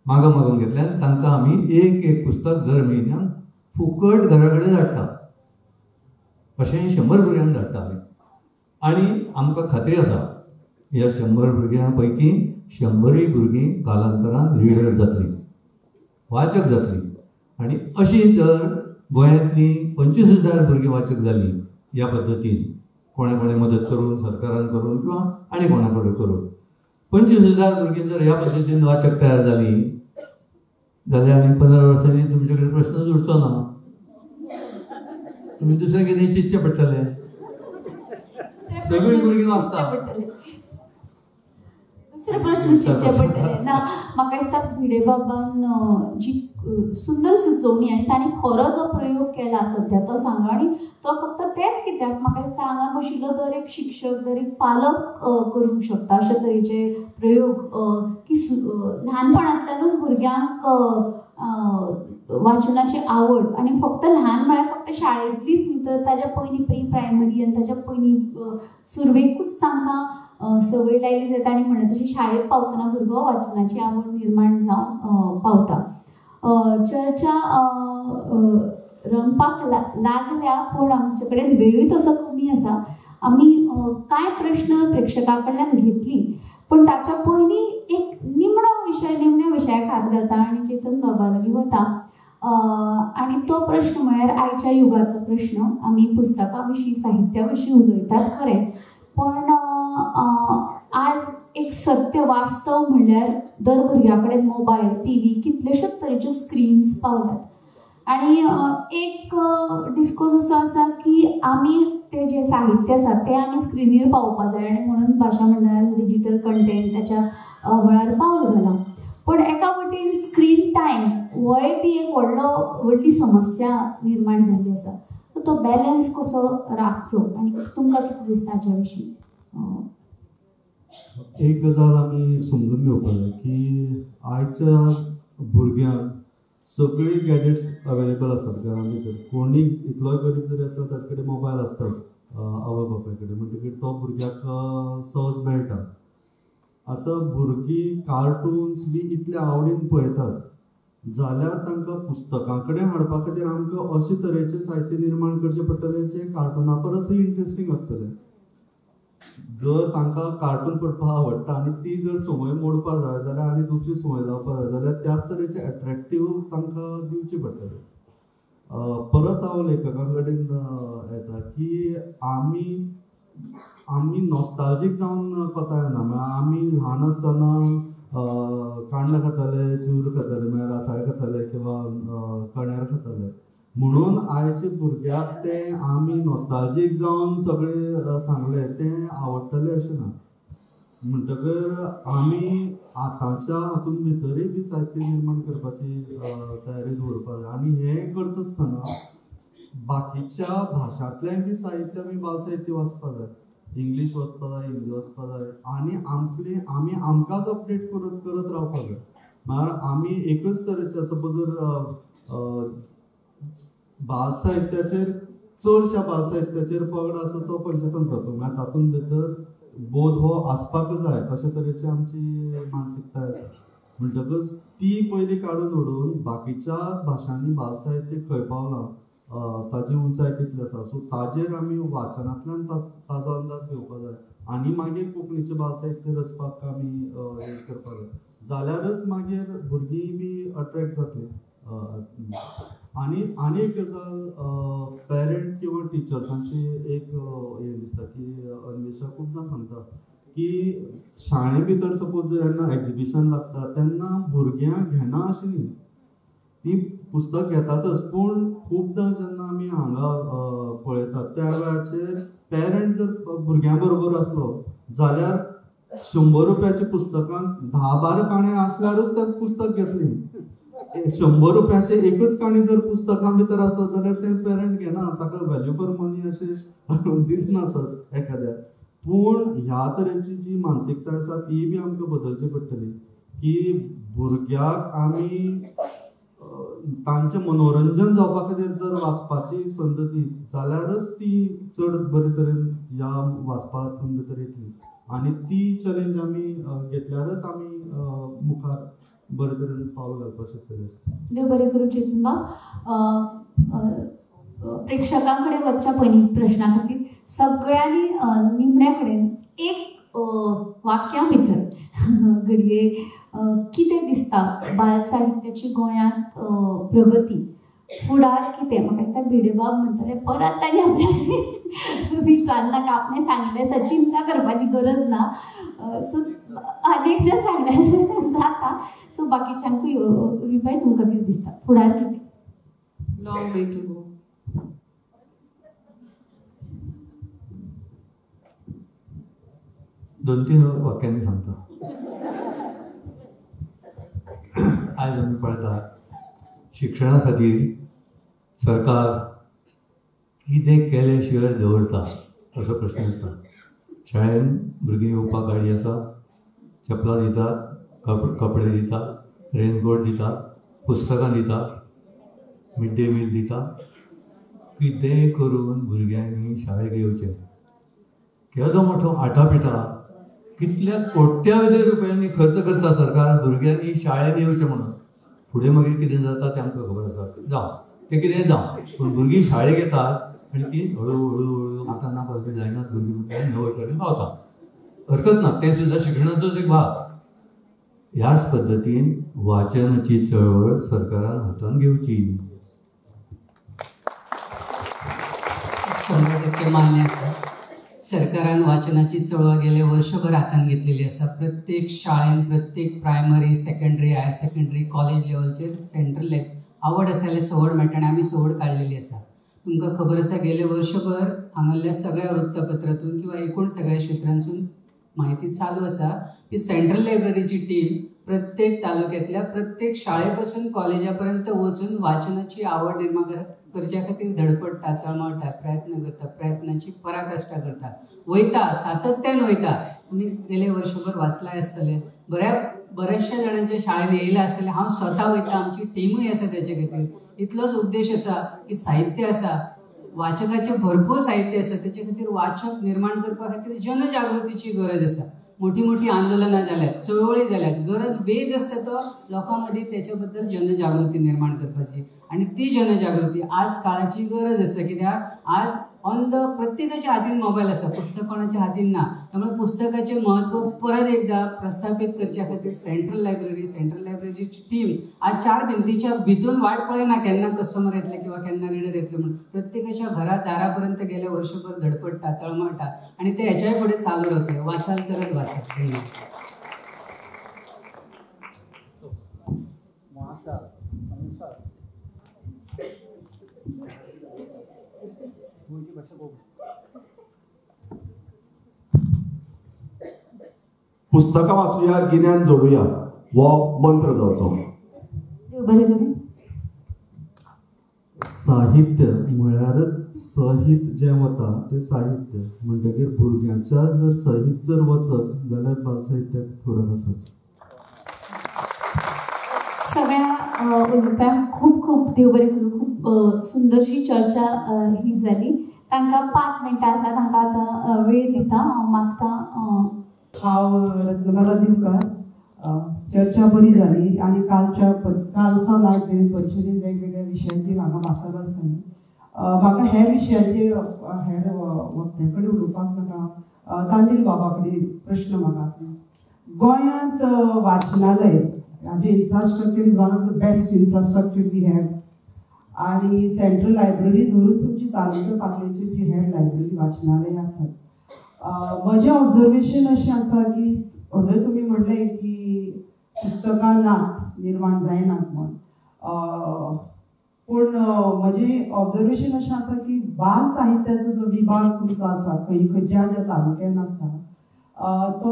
मागून मागून घेतल्या आनी तांकां आमी 1 1 पुस्तक दर म्हयन्याक फुकट घरा कडेन धाडटा. अशें 100 भुरग्यांक धाडटा आमी. आनी आमकां खात्री आसा ह्या 100 भुरग्यां पैकी 100 भुरगीं कालांतरान रिडर जातली, वाचक जातली. आनी अशी जर गोंयांतली 25,000 भुरगीं वाचक जालीं ह्या पद्दतीन, कोणा कोणें मदत करून, सरकारान करून किंवा आनी कोणा कडेन करून 25,000 भुरगीं जर ह्या पद्दतीन वाचक तयार जालीं जाल्यार आनी 15 वर्सांनी तुमचे कडेन प्रश्नच उरचो ना. तुमी दुसरें कितें चिंतचें पडटलें. सगळीं भुरगीं वाचता. दुसरे प्रश्न चिंतचे पडटले ना. म्हाका दिसता भिडे बाबान जी सुंदर सुचोवणी आनी तांणी खरो जो प्रयोग केला सद्या तो सांगलो. आनी तो फक्त तेच कित्याक, म्हाका दिसता हांगा बशिल्लो दर एक शिक्षक, दर एक पालक करूंक शकता अशे तरेचे प्रयोग की ल्हानपणांतल्यानूच भुरग्यांक वाचनाची आवड. आनी फक्त ल्हान म्हळ्यार फक्त शाळेंतलीच न्ही, तर ताज्या पयलीं प्री प्रायमरी आनी ताज्या पयलीं सुरवेकूच तांकां संवय लायली जाता. आनी म्हणटा तशी शाळेंत पावतना भुरगो वाचनाची आवड निर्माण जावन पावता. चर्चा रंगपाक लागल्या, पूण आमचे कडेन वेळूय तसो कमी आसा. आमी कांय प्रश्न प्रेक्षकां कडल्यान घेतली, पूण ताच्या पयलीं एक निमणो विशय, निमण्या विशयाक हात घालता आनी चेतन बाबा लागीं वता. आनी तो प्रश्न म्हळ्यार आयच्या युगाचो प्रश्न. आमी पुस्तकां विशीं, साहित्या विशीं उलयतात खरें, पण आज एक सत्य वास्तव म्हणल्यार दर भुरग्या कडेन मोबायल, टी व्ही, कितलेश्योच तरेच्यो स्क्रीन्स पावल्यात. आनी एक डिस्कोर्स असो आसा की आमी ते जे साहित्य आसा ते आमी स्क्रिनीर पावोवपा जाय आनी म्हणून भाशा मंडळान डिजीटल कंटेंट ताच्या मळार पावल घालां. पण एका वटेन स्क्रीन टायम होय बी एक व्हडलो व्हडली समस्या निर्माण जाल्ली आसा. तो बॅलन्स कसो राखचो आनी तुमकां कितें दिसता हाच्या विशीं? एक गजाल आमी समजून घेवपाक जाय की आयच्या भुरग्यांक सगळी गॅजेट्स अवेलेबल आसात घरां भितर. कोणी इतलोय गरीब जरी आसलो ताचे कडेन मोबायल आसताच आवय बापाय कडेन, म्हणटकीर तो भुरग्याक सहज मेळटा. आतां भुरगीं कार्टुन्स बी इतले आवडीन पळयतात जाल्यार तांकां पुस्तकां कडेन हाडपा खातीर आमकां अशे तरेचें साहित्य निर्माण करचें पडटलें जें कार्टुना परसय इंट्रस्टींग आसतलें. जर तांकां कार्टून पळोवपाक आवडटा आनी ती जर संवय मोडपा जाय जाल्यार आनी दुसरी संवय लावपा जाय जाल्यार त्याच तरेचे एट्रेक्टीव तांकां दिवचें पडटलें. परत हांव लेखकां कडेन येता की आमी आमी नॉस्ताल्जीक जावन कोता येना. म्हळ्यार आमी ल्हान आसतना कांडलां खाताले, चिवर खाताले, म्हळ्यार आसाळे खाताले किंवा कण्यार खाताले. म्हणून आयचे भुरग्याक तें आमी नॉस्ताल्जीक जावन सगळें सांगलें तें आवडटलें अशें ना. म्हणटकर आमी आतांच्या हातून भितरूय बी साहित्य निर्माण करपाची तयारी दवरपाक जाय. आनी हें करता आसतना बाकीच्या भाशांतल्यान बी साहित्य आमी बाल साहित्य वाचपाक जाय, इंग्लीश वाचपाक जाय, हिंदी वाचपाक जाय आनी आमतली आमी आमकांच अपडेट करत करत रावपाक जाय. म्हळ्यार आमी एकच तरेचे सपोज जर बाल साहित्याचेर चडश्या बाल साहित्याचेर पगड आसा तो पंचतंत्राचो, म्हळ्यार तातूंत भितर बोध हो आसपाक जाय अशे तरेची आमची मानसिकताय आसा. म्हणटकच ती पयलीं काडून उडोवन बाकीच्या भाशांनी बाल साहित्य खंय पावलां, ताजी उंचाय कितली आसा, सो ताजेर आमी वाचनांतल्यान ताजो अंदाज घेवपाक जाय आनी मागीर कोंकणीचें बाल साहित्य रचपाक आमी हें करपाक जाय. जाल्यारच मागीर भुरगीं बी अट्रेक्ट जातलीं. आनी आनी एक गजाल पेरंट किंवा टिचर्सांची एक हें दिसता की अन्वेषा खुबदां सांगता की शाळे भितर सपोज जर जेन्ना एग्जिबिशन लागता तेन्ना भुरग्यांक घेना अशें न्ही, ती पुस्तक घेतातच, पूण खुबदां जेन्ना आमी हांगा पळयतात त्या वेळाचेर पेरंट जर भुरग्यां बरोबर आसलो जाल्यार 100 रुपयाच्या पुस्तकांत 10-12 काणयो आसल्यारच तें पुस्तक घेतली. 100 रुपयाचे एकच काणी जर पुस्तकां भितर आसत जाल्यार तें पेरंट घेना, ताका व्हॅल्यू फॉर मनी अशें दिसना सर एखाद्या. पूण ह्या तरेची जी मानसिकताय आसा ती बी आमकां बदलची पडटली की भुरग्याक आमी तांचें मनोरंजन जावपा खातीर जर वाचपाची संद दित जाल्यारच ती चड बरे तरेन ह्या वाचपातून भितर येतली आनी ती चॅलेंज आमी घेतल्यारच आमी मुखार बरे तरेन पावल घालपाक शकतले. देव बरें करूं चेतन बाब. प्रेक्षकां कडेन वचच्या पयलीं प्रश्ना खातीर सगळ्यांनी निमण्या कडेन एक वाक्या भितर घडये कितें दिसता बाल साहित्याची गोंयांत प्रगती फुडार कितें? म्हाका दिसता भिडेबाब म्हणटले परत तांणी आपल्याक विचारनाका, आपणें सांगिल्लें आसा, चिंता करपाची गरज ना. सो आनी एकदां सांगल्यार जाता. सो बाकीच्यांकूय उर्वीबाय तुमकां कितें दिसता फुडार कितें? Long way to go. दोन तीन वाक्यांनी सांगता. आयज आमी पळयतात शिक्षणा खातीर सरकार कितें केलें शिवाय दवरता असो प्रश्न येता. शाळेन भुरगीं येवपाक गाडी आसा, चपलां दितात, कपडे दितात, रेनकोट दितात, पुस्तकां दितात, मिड डे मील दितात. कितेंय करून भुरग्यांनी शाळेक येवचें. केदो मोठो आटापिटा, कितल्या कोट्यावधी रुपयांनी खर्च करता सरकार भुरग्यांनी शाळेन येवचें म्हणून. फुडें मागीर कितें जाता तें आमकां खबर आसा. जावं, तें कितेंय जावं, पूण भुरगीं शाळेक येतात आनी ती हळू हळू हळू आतां नापास बी जायनात भुरगीं म्हटल्यार णव कडेन पावता, हरकत ना, तें सुद्दां शिक्षणाचोच एक भाग. ह्याच पद्दतीन वाचनाची चळवळ सरकारान हातान घेवची. 100% मान्य आसा. सरकारान वाचनाची चळवळ गेले वर्षभर हातान घेतलेली आसा. प्रत्येक शाळेन, प्रत्येक primary, secondary, higher secondary, college लेवलचेर सेंट्रल आवड आसा जाल्यार सवड मेळटा आनी आमी सवड काडलेली आसा. तुमकां खबर आसा गेले वर्षभर हांगासरल्या सगळ्या वृत्तपत्रातून किंवा एकूण सगळ्या क्षेत्रांसून माहिती चालू आसा की सेंट्रल लायब्ररीची टीम प्रत्येक तालुक्यातल्या प्रत्येक शाळेपासून कॉलेजा पर्यंत वचून वाचनाची आवड निर्माण करच्या खातीर धडपडटा, तळमळटा, प्रयत्न करता, प्रयत्नाची पराकाष्ठा करता, वयता, सातत्यान वयता. तुमी गेले वर्षभर वाचलाय आसतले, बऱ्याचशा जाणांच्या शाळेन येयला आसतले. हांव स्वता वयता, आमची टिमूय आसा तेचे खातीर. इतलोच उद्देश आसा की साहित्य आसा, वाचकाचें भरपूर साहित्य आसा, तेचे खातीर वाचक निर्माण करपा खातीर जनजागृतीची गरज आसा. मोठी मोठी आंदोलनां जाल्यात, चळवळी जाल्यात, गरज बेज आसता तो लोकां मदीं तेच्या बद्दल जनजागृती निर्माण करपाची, आनी ती जनजागृती आज काळाची गरज आसा. कित्याक आज ऑन the प्रत्येकाच्या हातीन मोबायल आसा, पुस्तक कोणाच्या हातीन ना. त्यामुळे पुस्तकाचें म्हत्व परत एकदा प्रस्थापीत करच्या खातीर सेंट्रल लायब्ररी, सेंट्रल लायब्ररीची टीम आज चार भिंतीच्या भितून वाट पळयना केन्ना कस्टमर येतले किंवा केन्ना रिडर येतले म्हणून. प्रत्येकाच्या घरा दारा पर्यंत गेल्या वर्षभर धडपडटा, तळमळटा आनी ते हेच्याय फुडें चालू रावतले. वाचाल तरच वाचाल. धन्यवाद. पुस्तकां वाचूया, गिन्यान जोडुया हो मंत्र जावचो. साहित्य म्हळ्यारच सहित जें वता तें साहित्य, म्हणटकीर भुरग्यांच्या जर सहित जर वचत जाल्यार बालसाहित्याक फुडार आसाच. सगळ्या उलोवप्यांक खूब खूब देव बरें करूं. खूब सुंदरशी चर्चा ही जाली. तांकां 5 मिनटां आसा, तांकां आतां वेळ दिता हांव, मागता. हांव रत्नमाला दिवकार. चर्चा बरी जाली आनी काल सावन आयज मेरेन परिशदेन वेगवेगळ्या विशयांचेर हांगा भासाभास जाली. म्हाका हेर विशयांचेर हेर वक्त्यां कडेन उलोवपाक नाका, तांडील बाबा कडेन प्रश्न म्हाका. गोंयांत वाचनालय हाजें infrastructure is one of the best infrastructure we have, आनी सेंट्रल लायब्ररी धरून तुमची तालुक्या पातळेचेर जी हेर लायब्ररी वाचनालय आसात. म्हजें ऑब्जर्वेशन अशें आसा की जर तुमी म्हणलें की पुस्तकां नात, निर्माण जायनात म्हूण, पूण म्हजें ऑब्जर्वेशन अशें आसा की बाल साहित्याचो जो विभाग तुमचो आसा खंय खंयच्या ज्या तालुक्यान आसा तो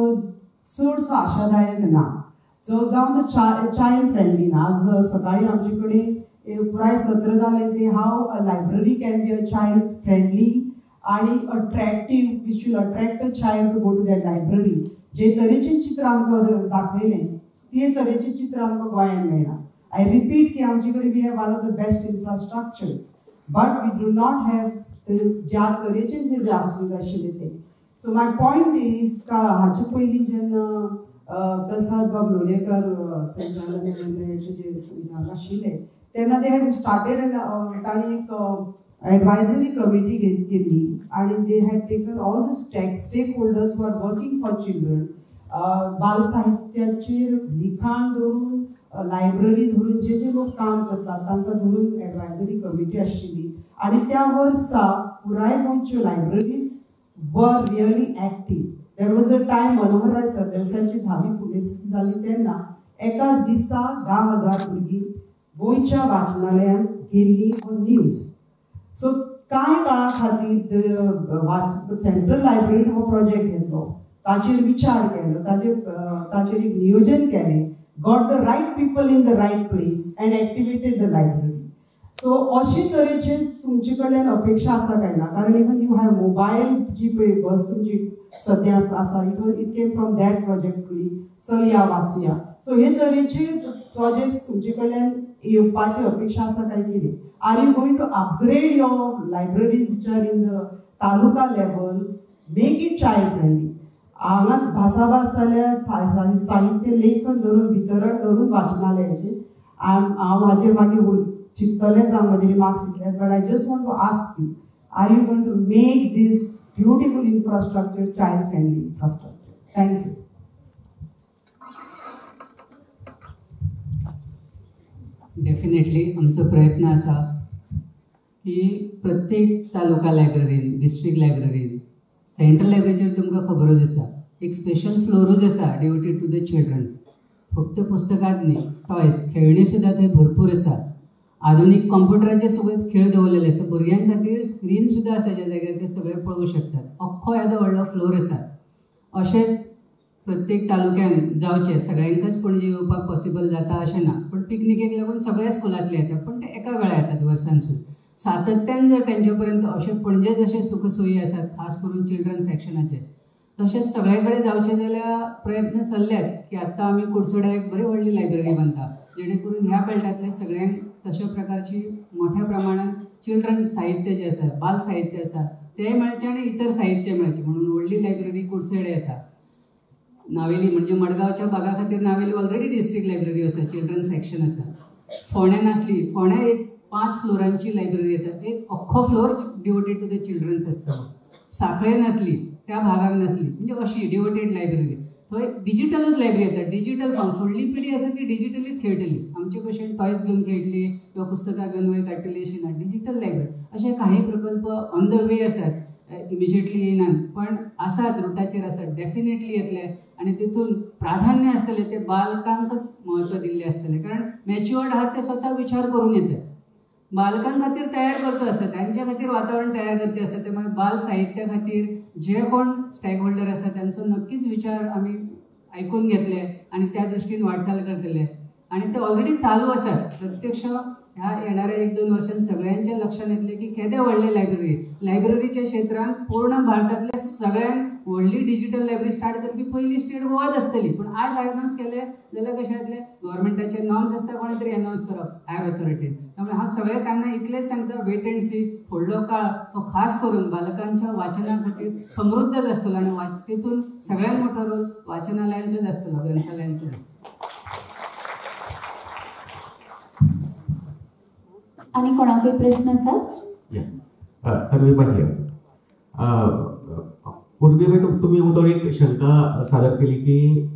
चडसो आशादायक ना, जावं तो चायल्ड फ्रेंडली ना. आज सकाळी आमचे कडेन पुराय सत्र जालें तें how a library can be a child friendly आनी attractive, which will attract a child to go to that library. जे तरेचें चित्र आमकां दाखयलें ते तरेचें चित्र आमकां गोंयांत मेळना. I repeat की आमचे कडेन we have one of the best infrastructures, but we do not have ज्या तरेचें तें आसूंक जाय आशिल्लें तें. सो my point is, हाचे पयलीं जेन्ना प्रसाद बाब लोलयेकर संचालन मंडळाचे जे संचालक आशिल्ले तेन्ना they had started तांणी एक एडवायजरी कमिटी केल्ली आनी they had taken all the stakeholders who are working for children, बाल साहित्याचेर लिखाण धरून, लायब्ररी धरून जे जे लोक काम करतात तांकां धरून एडवायजरी कमिटी आशिल्ली. आनी त्या वर्सा पुराय गोंयच्यो libraries were really active. There was a time Manoharrai सरदेसायांची 10वी पुण्यतिथी जाली तेन्ना एका दिसा 10,000 भुरगीं गोंयच्या वाचनालयांत गेल्ली हो न्यूज. सो कांय काळा खातीर सेंट्रल लायब्ररीन हो प्रोजेक्ट घेतलो, ताचेर विचार केलो, ताचेर एक नियोजन केलें, got the right people in the right place and activated the library. So अशे तरेचे तुमचे कडल्यान अपेक्षा आसा काय ना, कारण इवन you have mobile जी पळय बस तुमची सद्या आसा, it came from that project, चल या वाचुया. सो हे तरेचे प्रोजेक्ट्स तुमचे कडल्यान येवपाची अपेक्षा आसा काय कितें? Are you going to upgrade your libraries which are in the taluka level, make it child friendly? हांगा भासाभास जाल्यार साहित्य लेखन धरून, वितरण धरून वाचनालयाचें हांव हाजेर मागीर चिंततलेच हांव म्हजे रिमार्क्स इतले, but I just want to ask you, are you going to make this beautiful infrastructure child friendly infrastructure? Thank you. Definitely आमचो प्रयत्न आसा की प्रत्येक तालुका लायब्ररीन, डिस्ट्रिक्ट लायब्ररीन, सेंट्रल लायब्ररीचेर तुमकां खबरूच आसा एक स्पेशल फ्लोरूच आसा डिवोटेड टू the children's. फक्त पुस्तकांत न्ही, टॉयज, खेळणी सुद्दां थंय भरपूर आसा. आधुनीक कंप्युटराचे सगळे खेळ दवरलेले आसा भुरग्यां खातीर, स्क्रीन सुद्दां आसा ज्या जाग्यार ते सगळे पळोवंक शकतात. अख्खो येदो व्हडलो फ्लोर आसा. अशेंच प्रत्येक तालुक्यान जावचें, सगळ्यांकच पणजे येवपाक पॉसिबल जाता अशें ना, पूण पिकनिकेक लागून सगळ्या स्कुलांतले येतात, पूण ते एका वेळार येतात वर्सांसून. सातत्यान जर तेंचे पर्यंत अशें पणजे जशे सुखसोयी आसात खास करून चिल्ड्रन सेक्शनाचे, तशेंच सगळे कडेन जावचें जाल्यार प्रयत्न चल्ल्यात की आतां आमी कुडचड्या एक बरी व्हडली लायब्ररी बांदता, जेणे करून ह्या बेल्टांतल्या सगळ्यांक तशा प्रकारची मोठ्या प्रमाणात चिल्ड्रन साहित्य जें आसा, बाल साहित्य आसा तें मेळचें आनी इतर साहित्य मेळचें म्हणून व्हडली लायब्ररी कुडचडे येता. नावेली म्हणजे मडगांवच्या भागा खातीर नावेली ऑलरेडी डिस्ट्रिक्ट लायब्ररी आसा, चिल्ड्रन सेक्शन आसा. फोंड्या नासली, फोंड्या एक 5 फ्लोरांची लायब्ररी येता, एक अख्खो floor devoted to the children's आसता. साखळे नासली, त्या भागाक नासली, म्हणजे अशी डिवोटेड लायब्ररी. थंय डिजिटलूच लायब्ररी येता, डिजिटल फॉर्म. फुडली पिढी आसा ती डिजिटलीच खेळटली, आमचे भशेन टॉयज घेवन खेळटली किंवा पुस्तकां घेवन वयर काडटली अशी ना. डिजिटल लायब्ररी अशे काही प्रकल्प ऑन the वे आसात, इमिजिएटली येनात पण आसात, रुटाचेर आसात, डेफिनेटली येतले. आनी तितून प्राधान्य आसतलें ते बालकांकच म्हत्व दिल्लें आसतलें, कारण मॅच्युअर्ड आहात ते स्वता विचार करून येतात. बालकां खातीर तयार करचो आसता, तांच्या खातीर वातावरण तयार करचें आसता. ते मागीर बाल साहित्या खातीर जे कोण स्टेक होल्डर आसा तांचो नक्कीच विचार आमी आयकून घेतले आनी त्या दृश्टीन वाटचाल करतले. आनी ते ऑलरेडी चालू आसात. प्रत्यक्ष ह्या येणाऱ्या 1-2 वर्षांत सगळ्यांच्या लक्षात येतलें की केदे व्हडले लायब्ररी, लायब्ररीच्या क्षेत्रांत पूर्ण भारतांतल्या सगळ्यांत व्हडली डिजिटल लायब्ररी स्टार्ट करपी पयली स्टेट गोवाच आसतली. पूण आयज अनावन्स केलें जाल्यार कशें जातलें, गव्हर्मेंटाचे नॉर्म्स आसता, कोणें तरी अनावन्स करप हायर ऑथॉरिटीन. त्यामुळे हांव सगळें सांगना, इतलेंच सांगता, वेट एंड सी. फुडलो काळ तो खास करून बालकांच्या वाचना खातीर समृद्धच आसतलो आनी तितून सगळ्यांत मोठो रोल वाचनालयांचोच आसतलो, ग्रंथालयांचोच आसतलो. आनी कोणाकूय प्रस्न आसा? तन्वी पूर्वी तुमी उदक एक शंका सादर केली की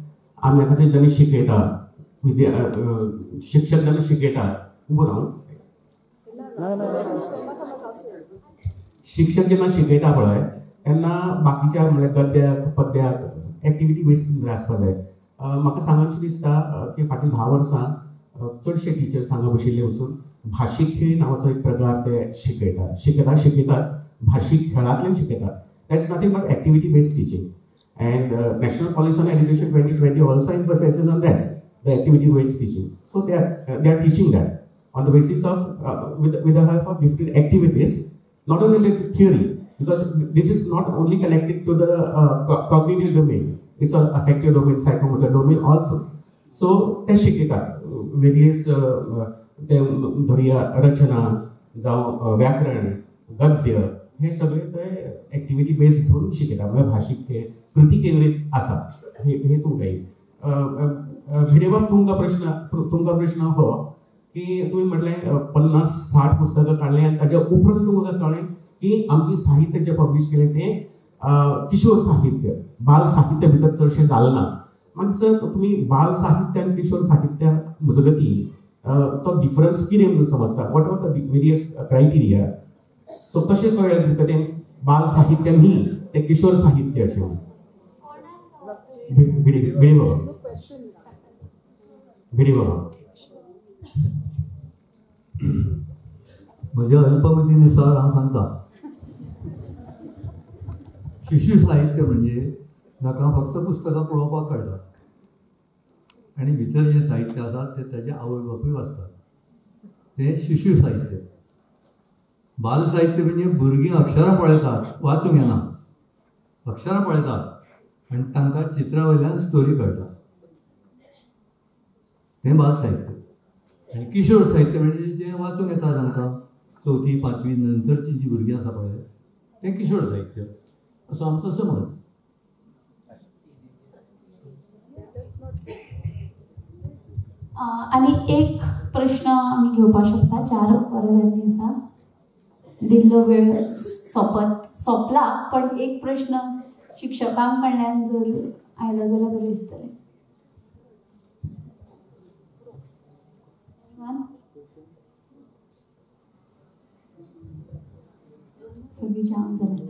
आमी आतां जेन्ना शिकयता, शिक्षक जेन्ना शिकयता, उबो रावन शिक्षक जेन्ना शिकयता पळय तेन्ना बाकीच्या म्हळ्यार गद्याक पद्याक एक्टिविटी बेस्ड आसपाक जाय. म्हाका सांगचें दिसता की फाटलीं 10 वर्सां चडशे टिचर्स हांगा बशिल्ले वचून भाशीक खेळ नांवाचो एक प्रकार ते शिकयतात, शिकयतात शिकयतात भाशीक खेळांतल्यान शिकयतात. That's nothing but activity based teaching. And national policy on education 2020 also emphasizes on that, the activity based teaching. So they are teaching that on the basis of with the help of different activities, not only the theory, because this is not only connected to the cognitive domain, it's an affective domain, psychomotor domain also. So ते शिकयतात various ते धरुया रचना जावं व्याकरण, गद्य, हे सगळे ते एक्टिविटी बेस्ड धरून शिकयता. म्हळ्यार भाशीक खेळ कृती केंद्रीत आसा. हे तुमकां भिडेबाब, तुमकां प्रश्न हो की तुमी म्हटलें 50-60 पुस्तकां काडलें आनी ताच्या उपरांत तुमकां कळ्ळें की आमचें साहित्य जें पब्लिश केलें तें किशोर साहित्य, बाल साहित्य भितर चडशें जालें ना. मागीर सर तुमी बाल साहित्य आनी किशोर साहित्या मजगती तो डिफरन्स कितें म्हणून समजता? What are the various criteria? So कशें कळ्ळें तुमकां तें बाल साहित्य न्ही तें किशोर साहित्य अशें म्हणून? भिडे बाबा, भिडे बाबा. म्हज्या अल्पमतीनुसार हांव सांगता, शिशु साहित्य म्हणजे ताका फक्त पुस्तकां पळोवपाक कळटा आनी भितर जें साहित्य आसा तें ताजे आवय बापूय वाचतात, तें शिशु साहित्य. बाल साहित्य म्हणजे भुरगीं अक्षरां पळयतात, वाचूंक येना, अक्षरां पळयतात आनी तांकां चित्रा वयल्यान स्टोरी कळटा, तें बाल साहित्य. आनी किशोर साहित्य म्हणजे जें वाचूंक येता तांकां, 4थी 5वी नंतरची जी भुरगीं आसा पळय तें किशोर साहित्य असो आमचो समज. आनी एक प्रश्न आमी घेवपाक शकता. 4 वरां जाल्लीं आसा, दिल्लो वेळ सोंपला, पण एक प्रश्न शिक्षकां कडल्यान जर आयलो जाल्यार बरें दिसतलें. सगळी जाम जाली.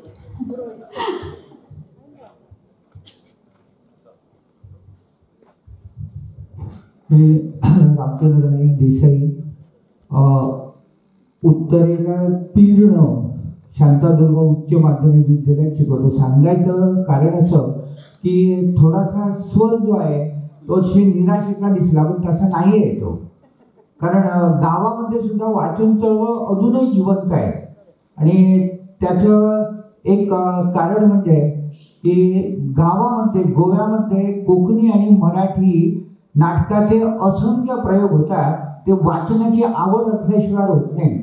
मी रामचंद्र नाईक देसाई, उत्तरेला पीर्ण शांतादुर्गा उच्च माध्यमिक विद्यालयात शिकवतो. सांगायचं कारण असं की थोडासा स्वर जो आहे तो अशी निराशेचा दिसला, पण तसा नाही आहे तो, कारण गावामध्ये सुद्धा वाचन चळवळ अजूनही जिवंत आहे. आणि त्याचं एक कारण म्हणजे की गावामध्ये, गोव्यामध्ये कोकणी आणि मराठी नाटकाचे असंख्य प्रयोग होतात, ते वाचनाची आवड असल्याशिवाय होत नाही.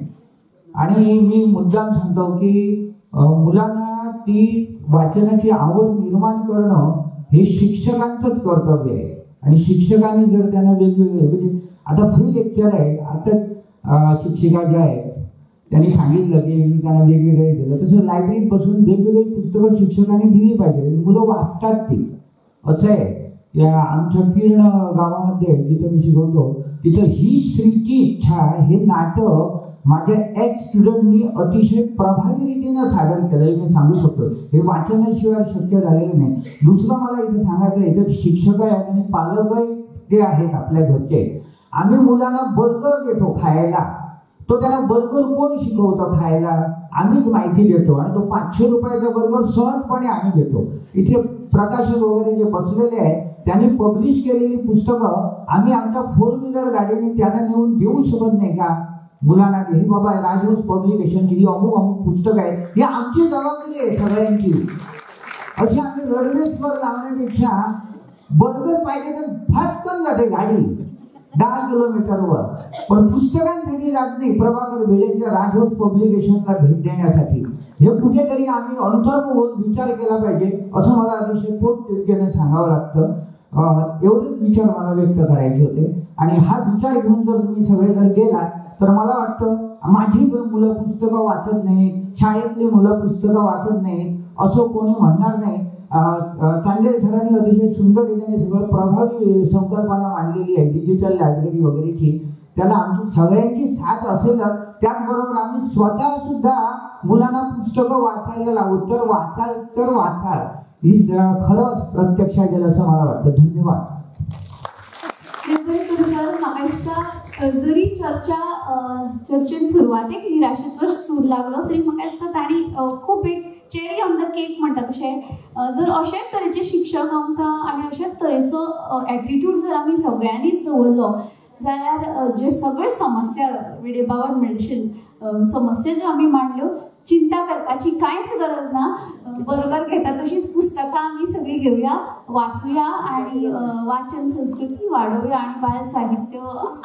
आणि मी मुद्दाम सांगतो की मुलांना ती वाचनाची आवड निर्माण करणं हे शिक्षकांचंच कर्तव्य आहे. आणि शिक्षकांनी जर त्यांना वेगवेगळे, म्हणजे आता फ्री लेक्चर आहे, आताच शिक्षिका ज्या आहेत त्यांनी सांगितलं की मी त्यांना वेगवेगळे दिलं, तसं लायब्ररीत बसून वेगवेगळी पुस्तकं शिक्षकांनी दिली पाहिजे, मुलं वाचतात ती. असं आहे. या आमच्या पीर्ण गावामध्ये जिथं मी शिकवतो तिथं ही श्रीची इच्छा हे नाटक माझ्या एक्स स्टुडंटनी अतिशय प्रभावी रीतीनं सादर केलं, हे मी सांगू शकतो. हे वाचनाशिवाय शक्य झालेलं नाही. दुसरं मला इथं सांगायचं, इथं शिक्षक आहेत आणि पालकही ते आहेत आपल्या घरचे. आम्ही मुलांना बर्गर देतो खायला, तो त्यांना बर्गर कोण शिकवतं खायला? आम्हीच माहिती देतो. आणि तो 500 रुपयाचा बर्गर सहजपणे आम्ही देतो. इथे प्रकाशक वगैरे जे बसलेले आहेत त्यांनी पब्लिश केलेली पुस्तकं आम्ही आमच्या 4 व्हीलर गाडीने त्यांना नेऊन देऊ शकत नाही का मुलांना? हे बाबा राजहंस पब्लिकेशनची ही अमुक अमुक पुस्तक आहे, ही आमची जबाबदारी आहे सगळ्यांची. अशी आम्ही रडवेस्वर लावण्यापेक्षा बर्गर पाहिजे तर फटकन जाते गाडी 10 किलोमीटरवर, पण पुस्तकांसाठी जात नाही. प्रभाकर भिडेच्या राजहंस पब्लिकेशनला भेट देण्यासाठी हे कुठेतरी आम्ही अंतर्मुख होऊन विचार केला पाहिजे, असं मला अतिशय पोटतिडकीने सांगावं लागतं. एवढेच विचार मला व्यक्त करायचे होते. आणि हा विचार घेऊन जर तुम्ही सगळे जर गेलात तर मला वाटतं माझी मुलं पुस्तकं वाचत नाहीत, शाळेतली मुलं पुस्तकं वाचत नाहीत असं कोणी म्हणणार नाही. तांडे सरांनी अतिशय सुंदर रीतीने सगळं प्रभावी संकल्पना मांडलेली आहे डिजिटल लायब्ररी वगैरेची, त्याला आमची सगळ्यांची साथ असेलच. त्याचबरोबर आम्ही स्वतः सुद्धा मुलांना पुस्तकं वाचायला लावू, तर वाचाल तर वाचाल, ही खरंच प्रत्यक्षात गेलं असं मला वाटतं. धन्यवाद. सर, म्हाका दिसता जरी चर्चेन सुरवातेक निराशेचो सूर लागलो तरी म्हाका दिसता तांणी खूब एक चेरी ऑन the cake म्हणटा तशें, जर अशेच तरेचे शिक्षक आमकां आनी अशेच तरेचो एटिट्यूड जर आमी सगळ्यांनी दवरलो जाल्यार जे सगळे समस्या विडे बाबान म्हणले समस्या ज्यो आमी मांडल्यो चिंता करपाची कांयच गरज ना. बरोबर घेता तशीच पुस्तकां आमी सगळीं घेवया, वाचुया आनी वाचन संस्कृती वाडोवया आनी बाल साहित्य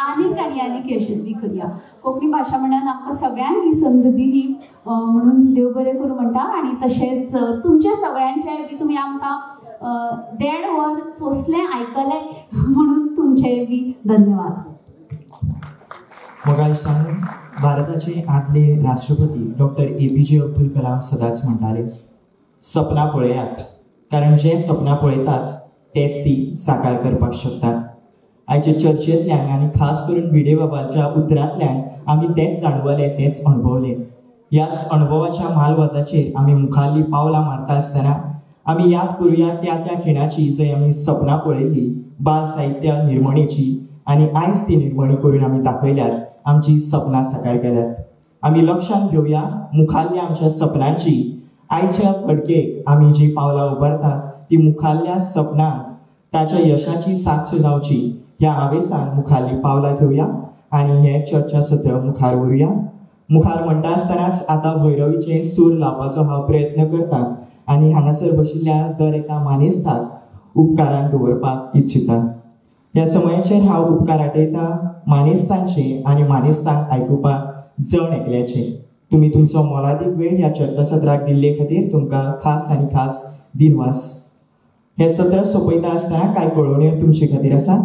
आनीक आनी आनीक यशस्वी करुया. कोंकणी भाशा मंडळान आमकां सगळ्यांक ही संद दिली म्हणून देव बरें करूं म्हणटा. आनी तशेंच तुमच्या सगळ्यांचें बी तुमी आमकां 1.5 वर सोंसलें, आयकलें म्हणून तुमचें बी धन्यवाद. म्हाका दिसता भारताचे आदले राष्ट्रपती डॉक्टर APJ Abdul Kalam सदांच म्हणटाले, सपनां पळयात, कारण जे सपनां पळयतात तेच ती साकार करपाक शकतात. आयच्या चर्चेंतल्यान आनी खास करून भिडे बाबाच्या उतरांतल्यान आमी तेच जाणवलें, तेच अणभवलें. ह्याच अणभवाच्या म्हालवजाचेर आमी मुखारलीं पावलां मारता आसतना आमी याद करुया त्या त्या खिणाची जंय आमी सपनां पळयल्ली बाल साहित्य निर्मणेची, आनी आयज ती निर्मणी करून आमी दाखयल्यात, आमची सपनां साकार केल्यात. आमी लक्षांत घेवया मुखारल्या आमच्या सपनांची. आयच्या घडकेक आमी जी पावलां उबारतात ती मुखारल्या सपनांक ताच्या यशाची साक्ष जावची ह्या हावेसान मुखारली पावलां घेवया आनी हें चर्चा सत्र मुखार व्हरुया. मुखार म्हणटा आसतनाच आतां भैरवीचे सूर लावपाचो हांव प्रयत्न करता आनी हांगासर बशिल्ल्या दर एका मानेस्ताक उपकारान दवरपाक इच्छिता. ह्या समयाचेर हांव उपकार आठयता मानेस्तांचे आनी मानेस्तांक आयकुपाक जण एकल्याचे. तुमी तुमचो मोलादीक वेळ ह्या चर्चा सत्राक दिल्ले खातीर तुमकां खास आनी खास दिनवास. हें सत्र सोंपयता आसतना कांय कळोवण्यो तुमचे खातीर आसात.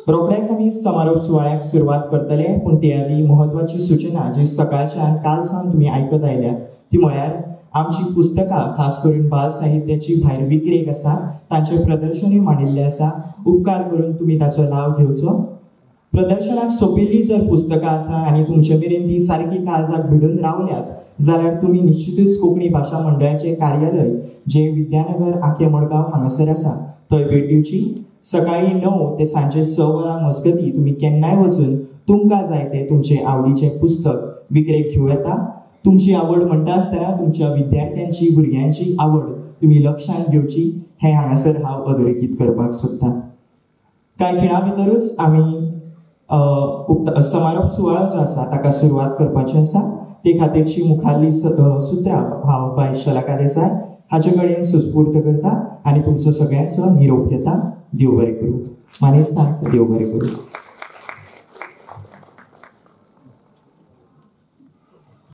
रोखडेच आमी समारोप सुवाळ्याक सुरवात करतले, पूण ते आदी म्हत्वाची सूचना जी सकाळच्यान काल सावन तुमी आयकत आयल्या ती म्हळ्यार आमची पुस्तकां खास करून बाल साहित्याची भायर विक्रेक आसा, तांचें प्रदर्शनूय मांडिल्लें आसा. उपकार करून तुमी ताचो लाव घेवचो. प्रदर्शनाक सोंपिल्ली जर पुस्तकां आसा आनी तुमचे मेरेन ती सारकी काळजाक भिडून रावल्यात जाल्यार तुमी निश्चितूच कोंकणी भाशा मंडळाचें कार्यालय जें विद्यानगर आके मडगांव हांगासर आसा थंय भेट दिवची. सकाळीं 9 ते सांजे 6 वरां मजगती तुमी केन्नाय वचून तुमकां जाय तें तुमचें आवडीचें पुस्तक विक्रेक घेवं येता. तुमची आवड म्हणटा आसतना तुमच्या विद्यार्थ्यांची भुरग्यांची आवड तुमी लक्षांत घेवची हें हांगासर हांव अधोरेखीत करपाक सोदतां. कांय खिणा भितरूच आमी समारोप सुवाळो जो आसा ताका सुरवात करपाची आसा. ते खातीरची मुखारली सुत्रां हांव बाय शलाका देसाय हाचे कडेन सुस्फूर्त करता आनी तुमचो सगळ्यांचो निरोप घेता. देव बरें करूं. मानेस्तांक देव बरें करूं.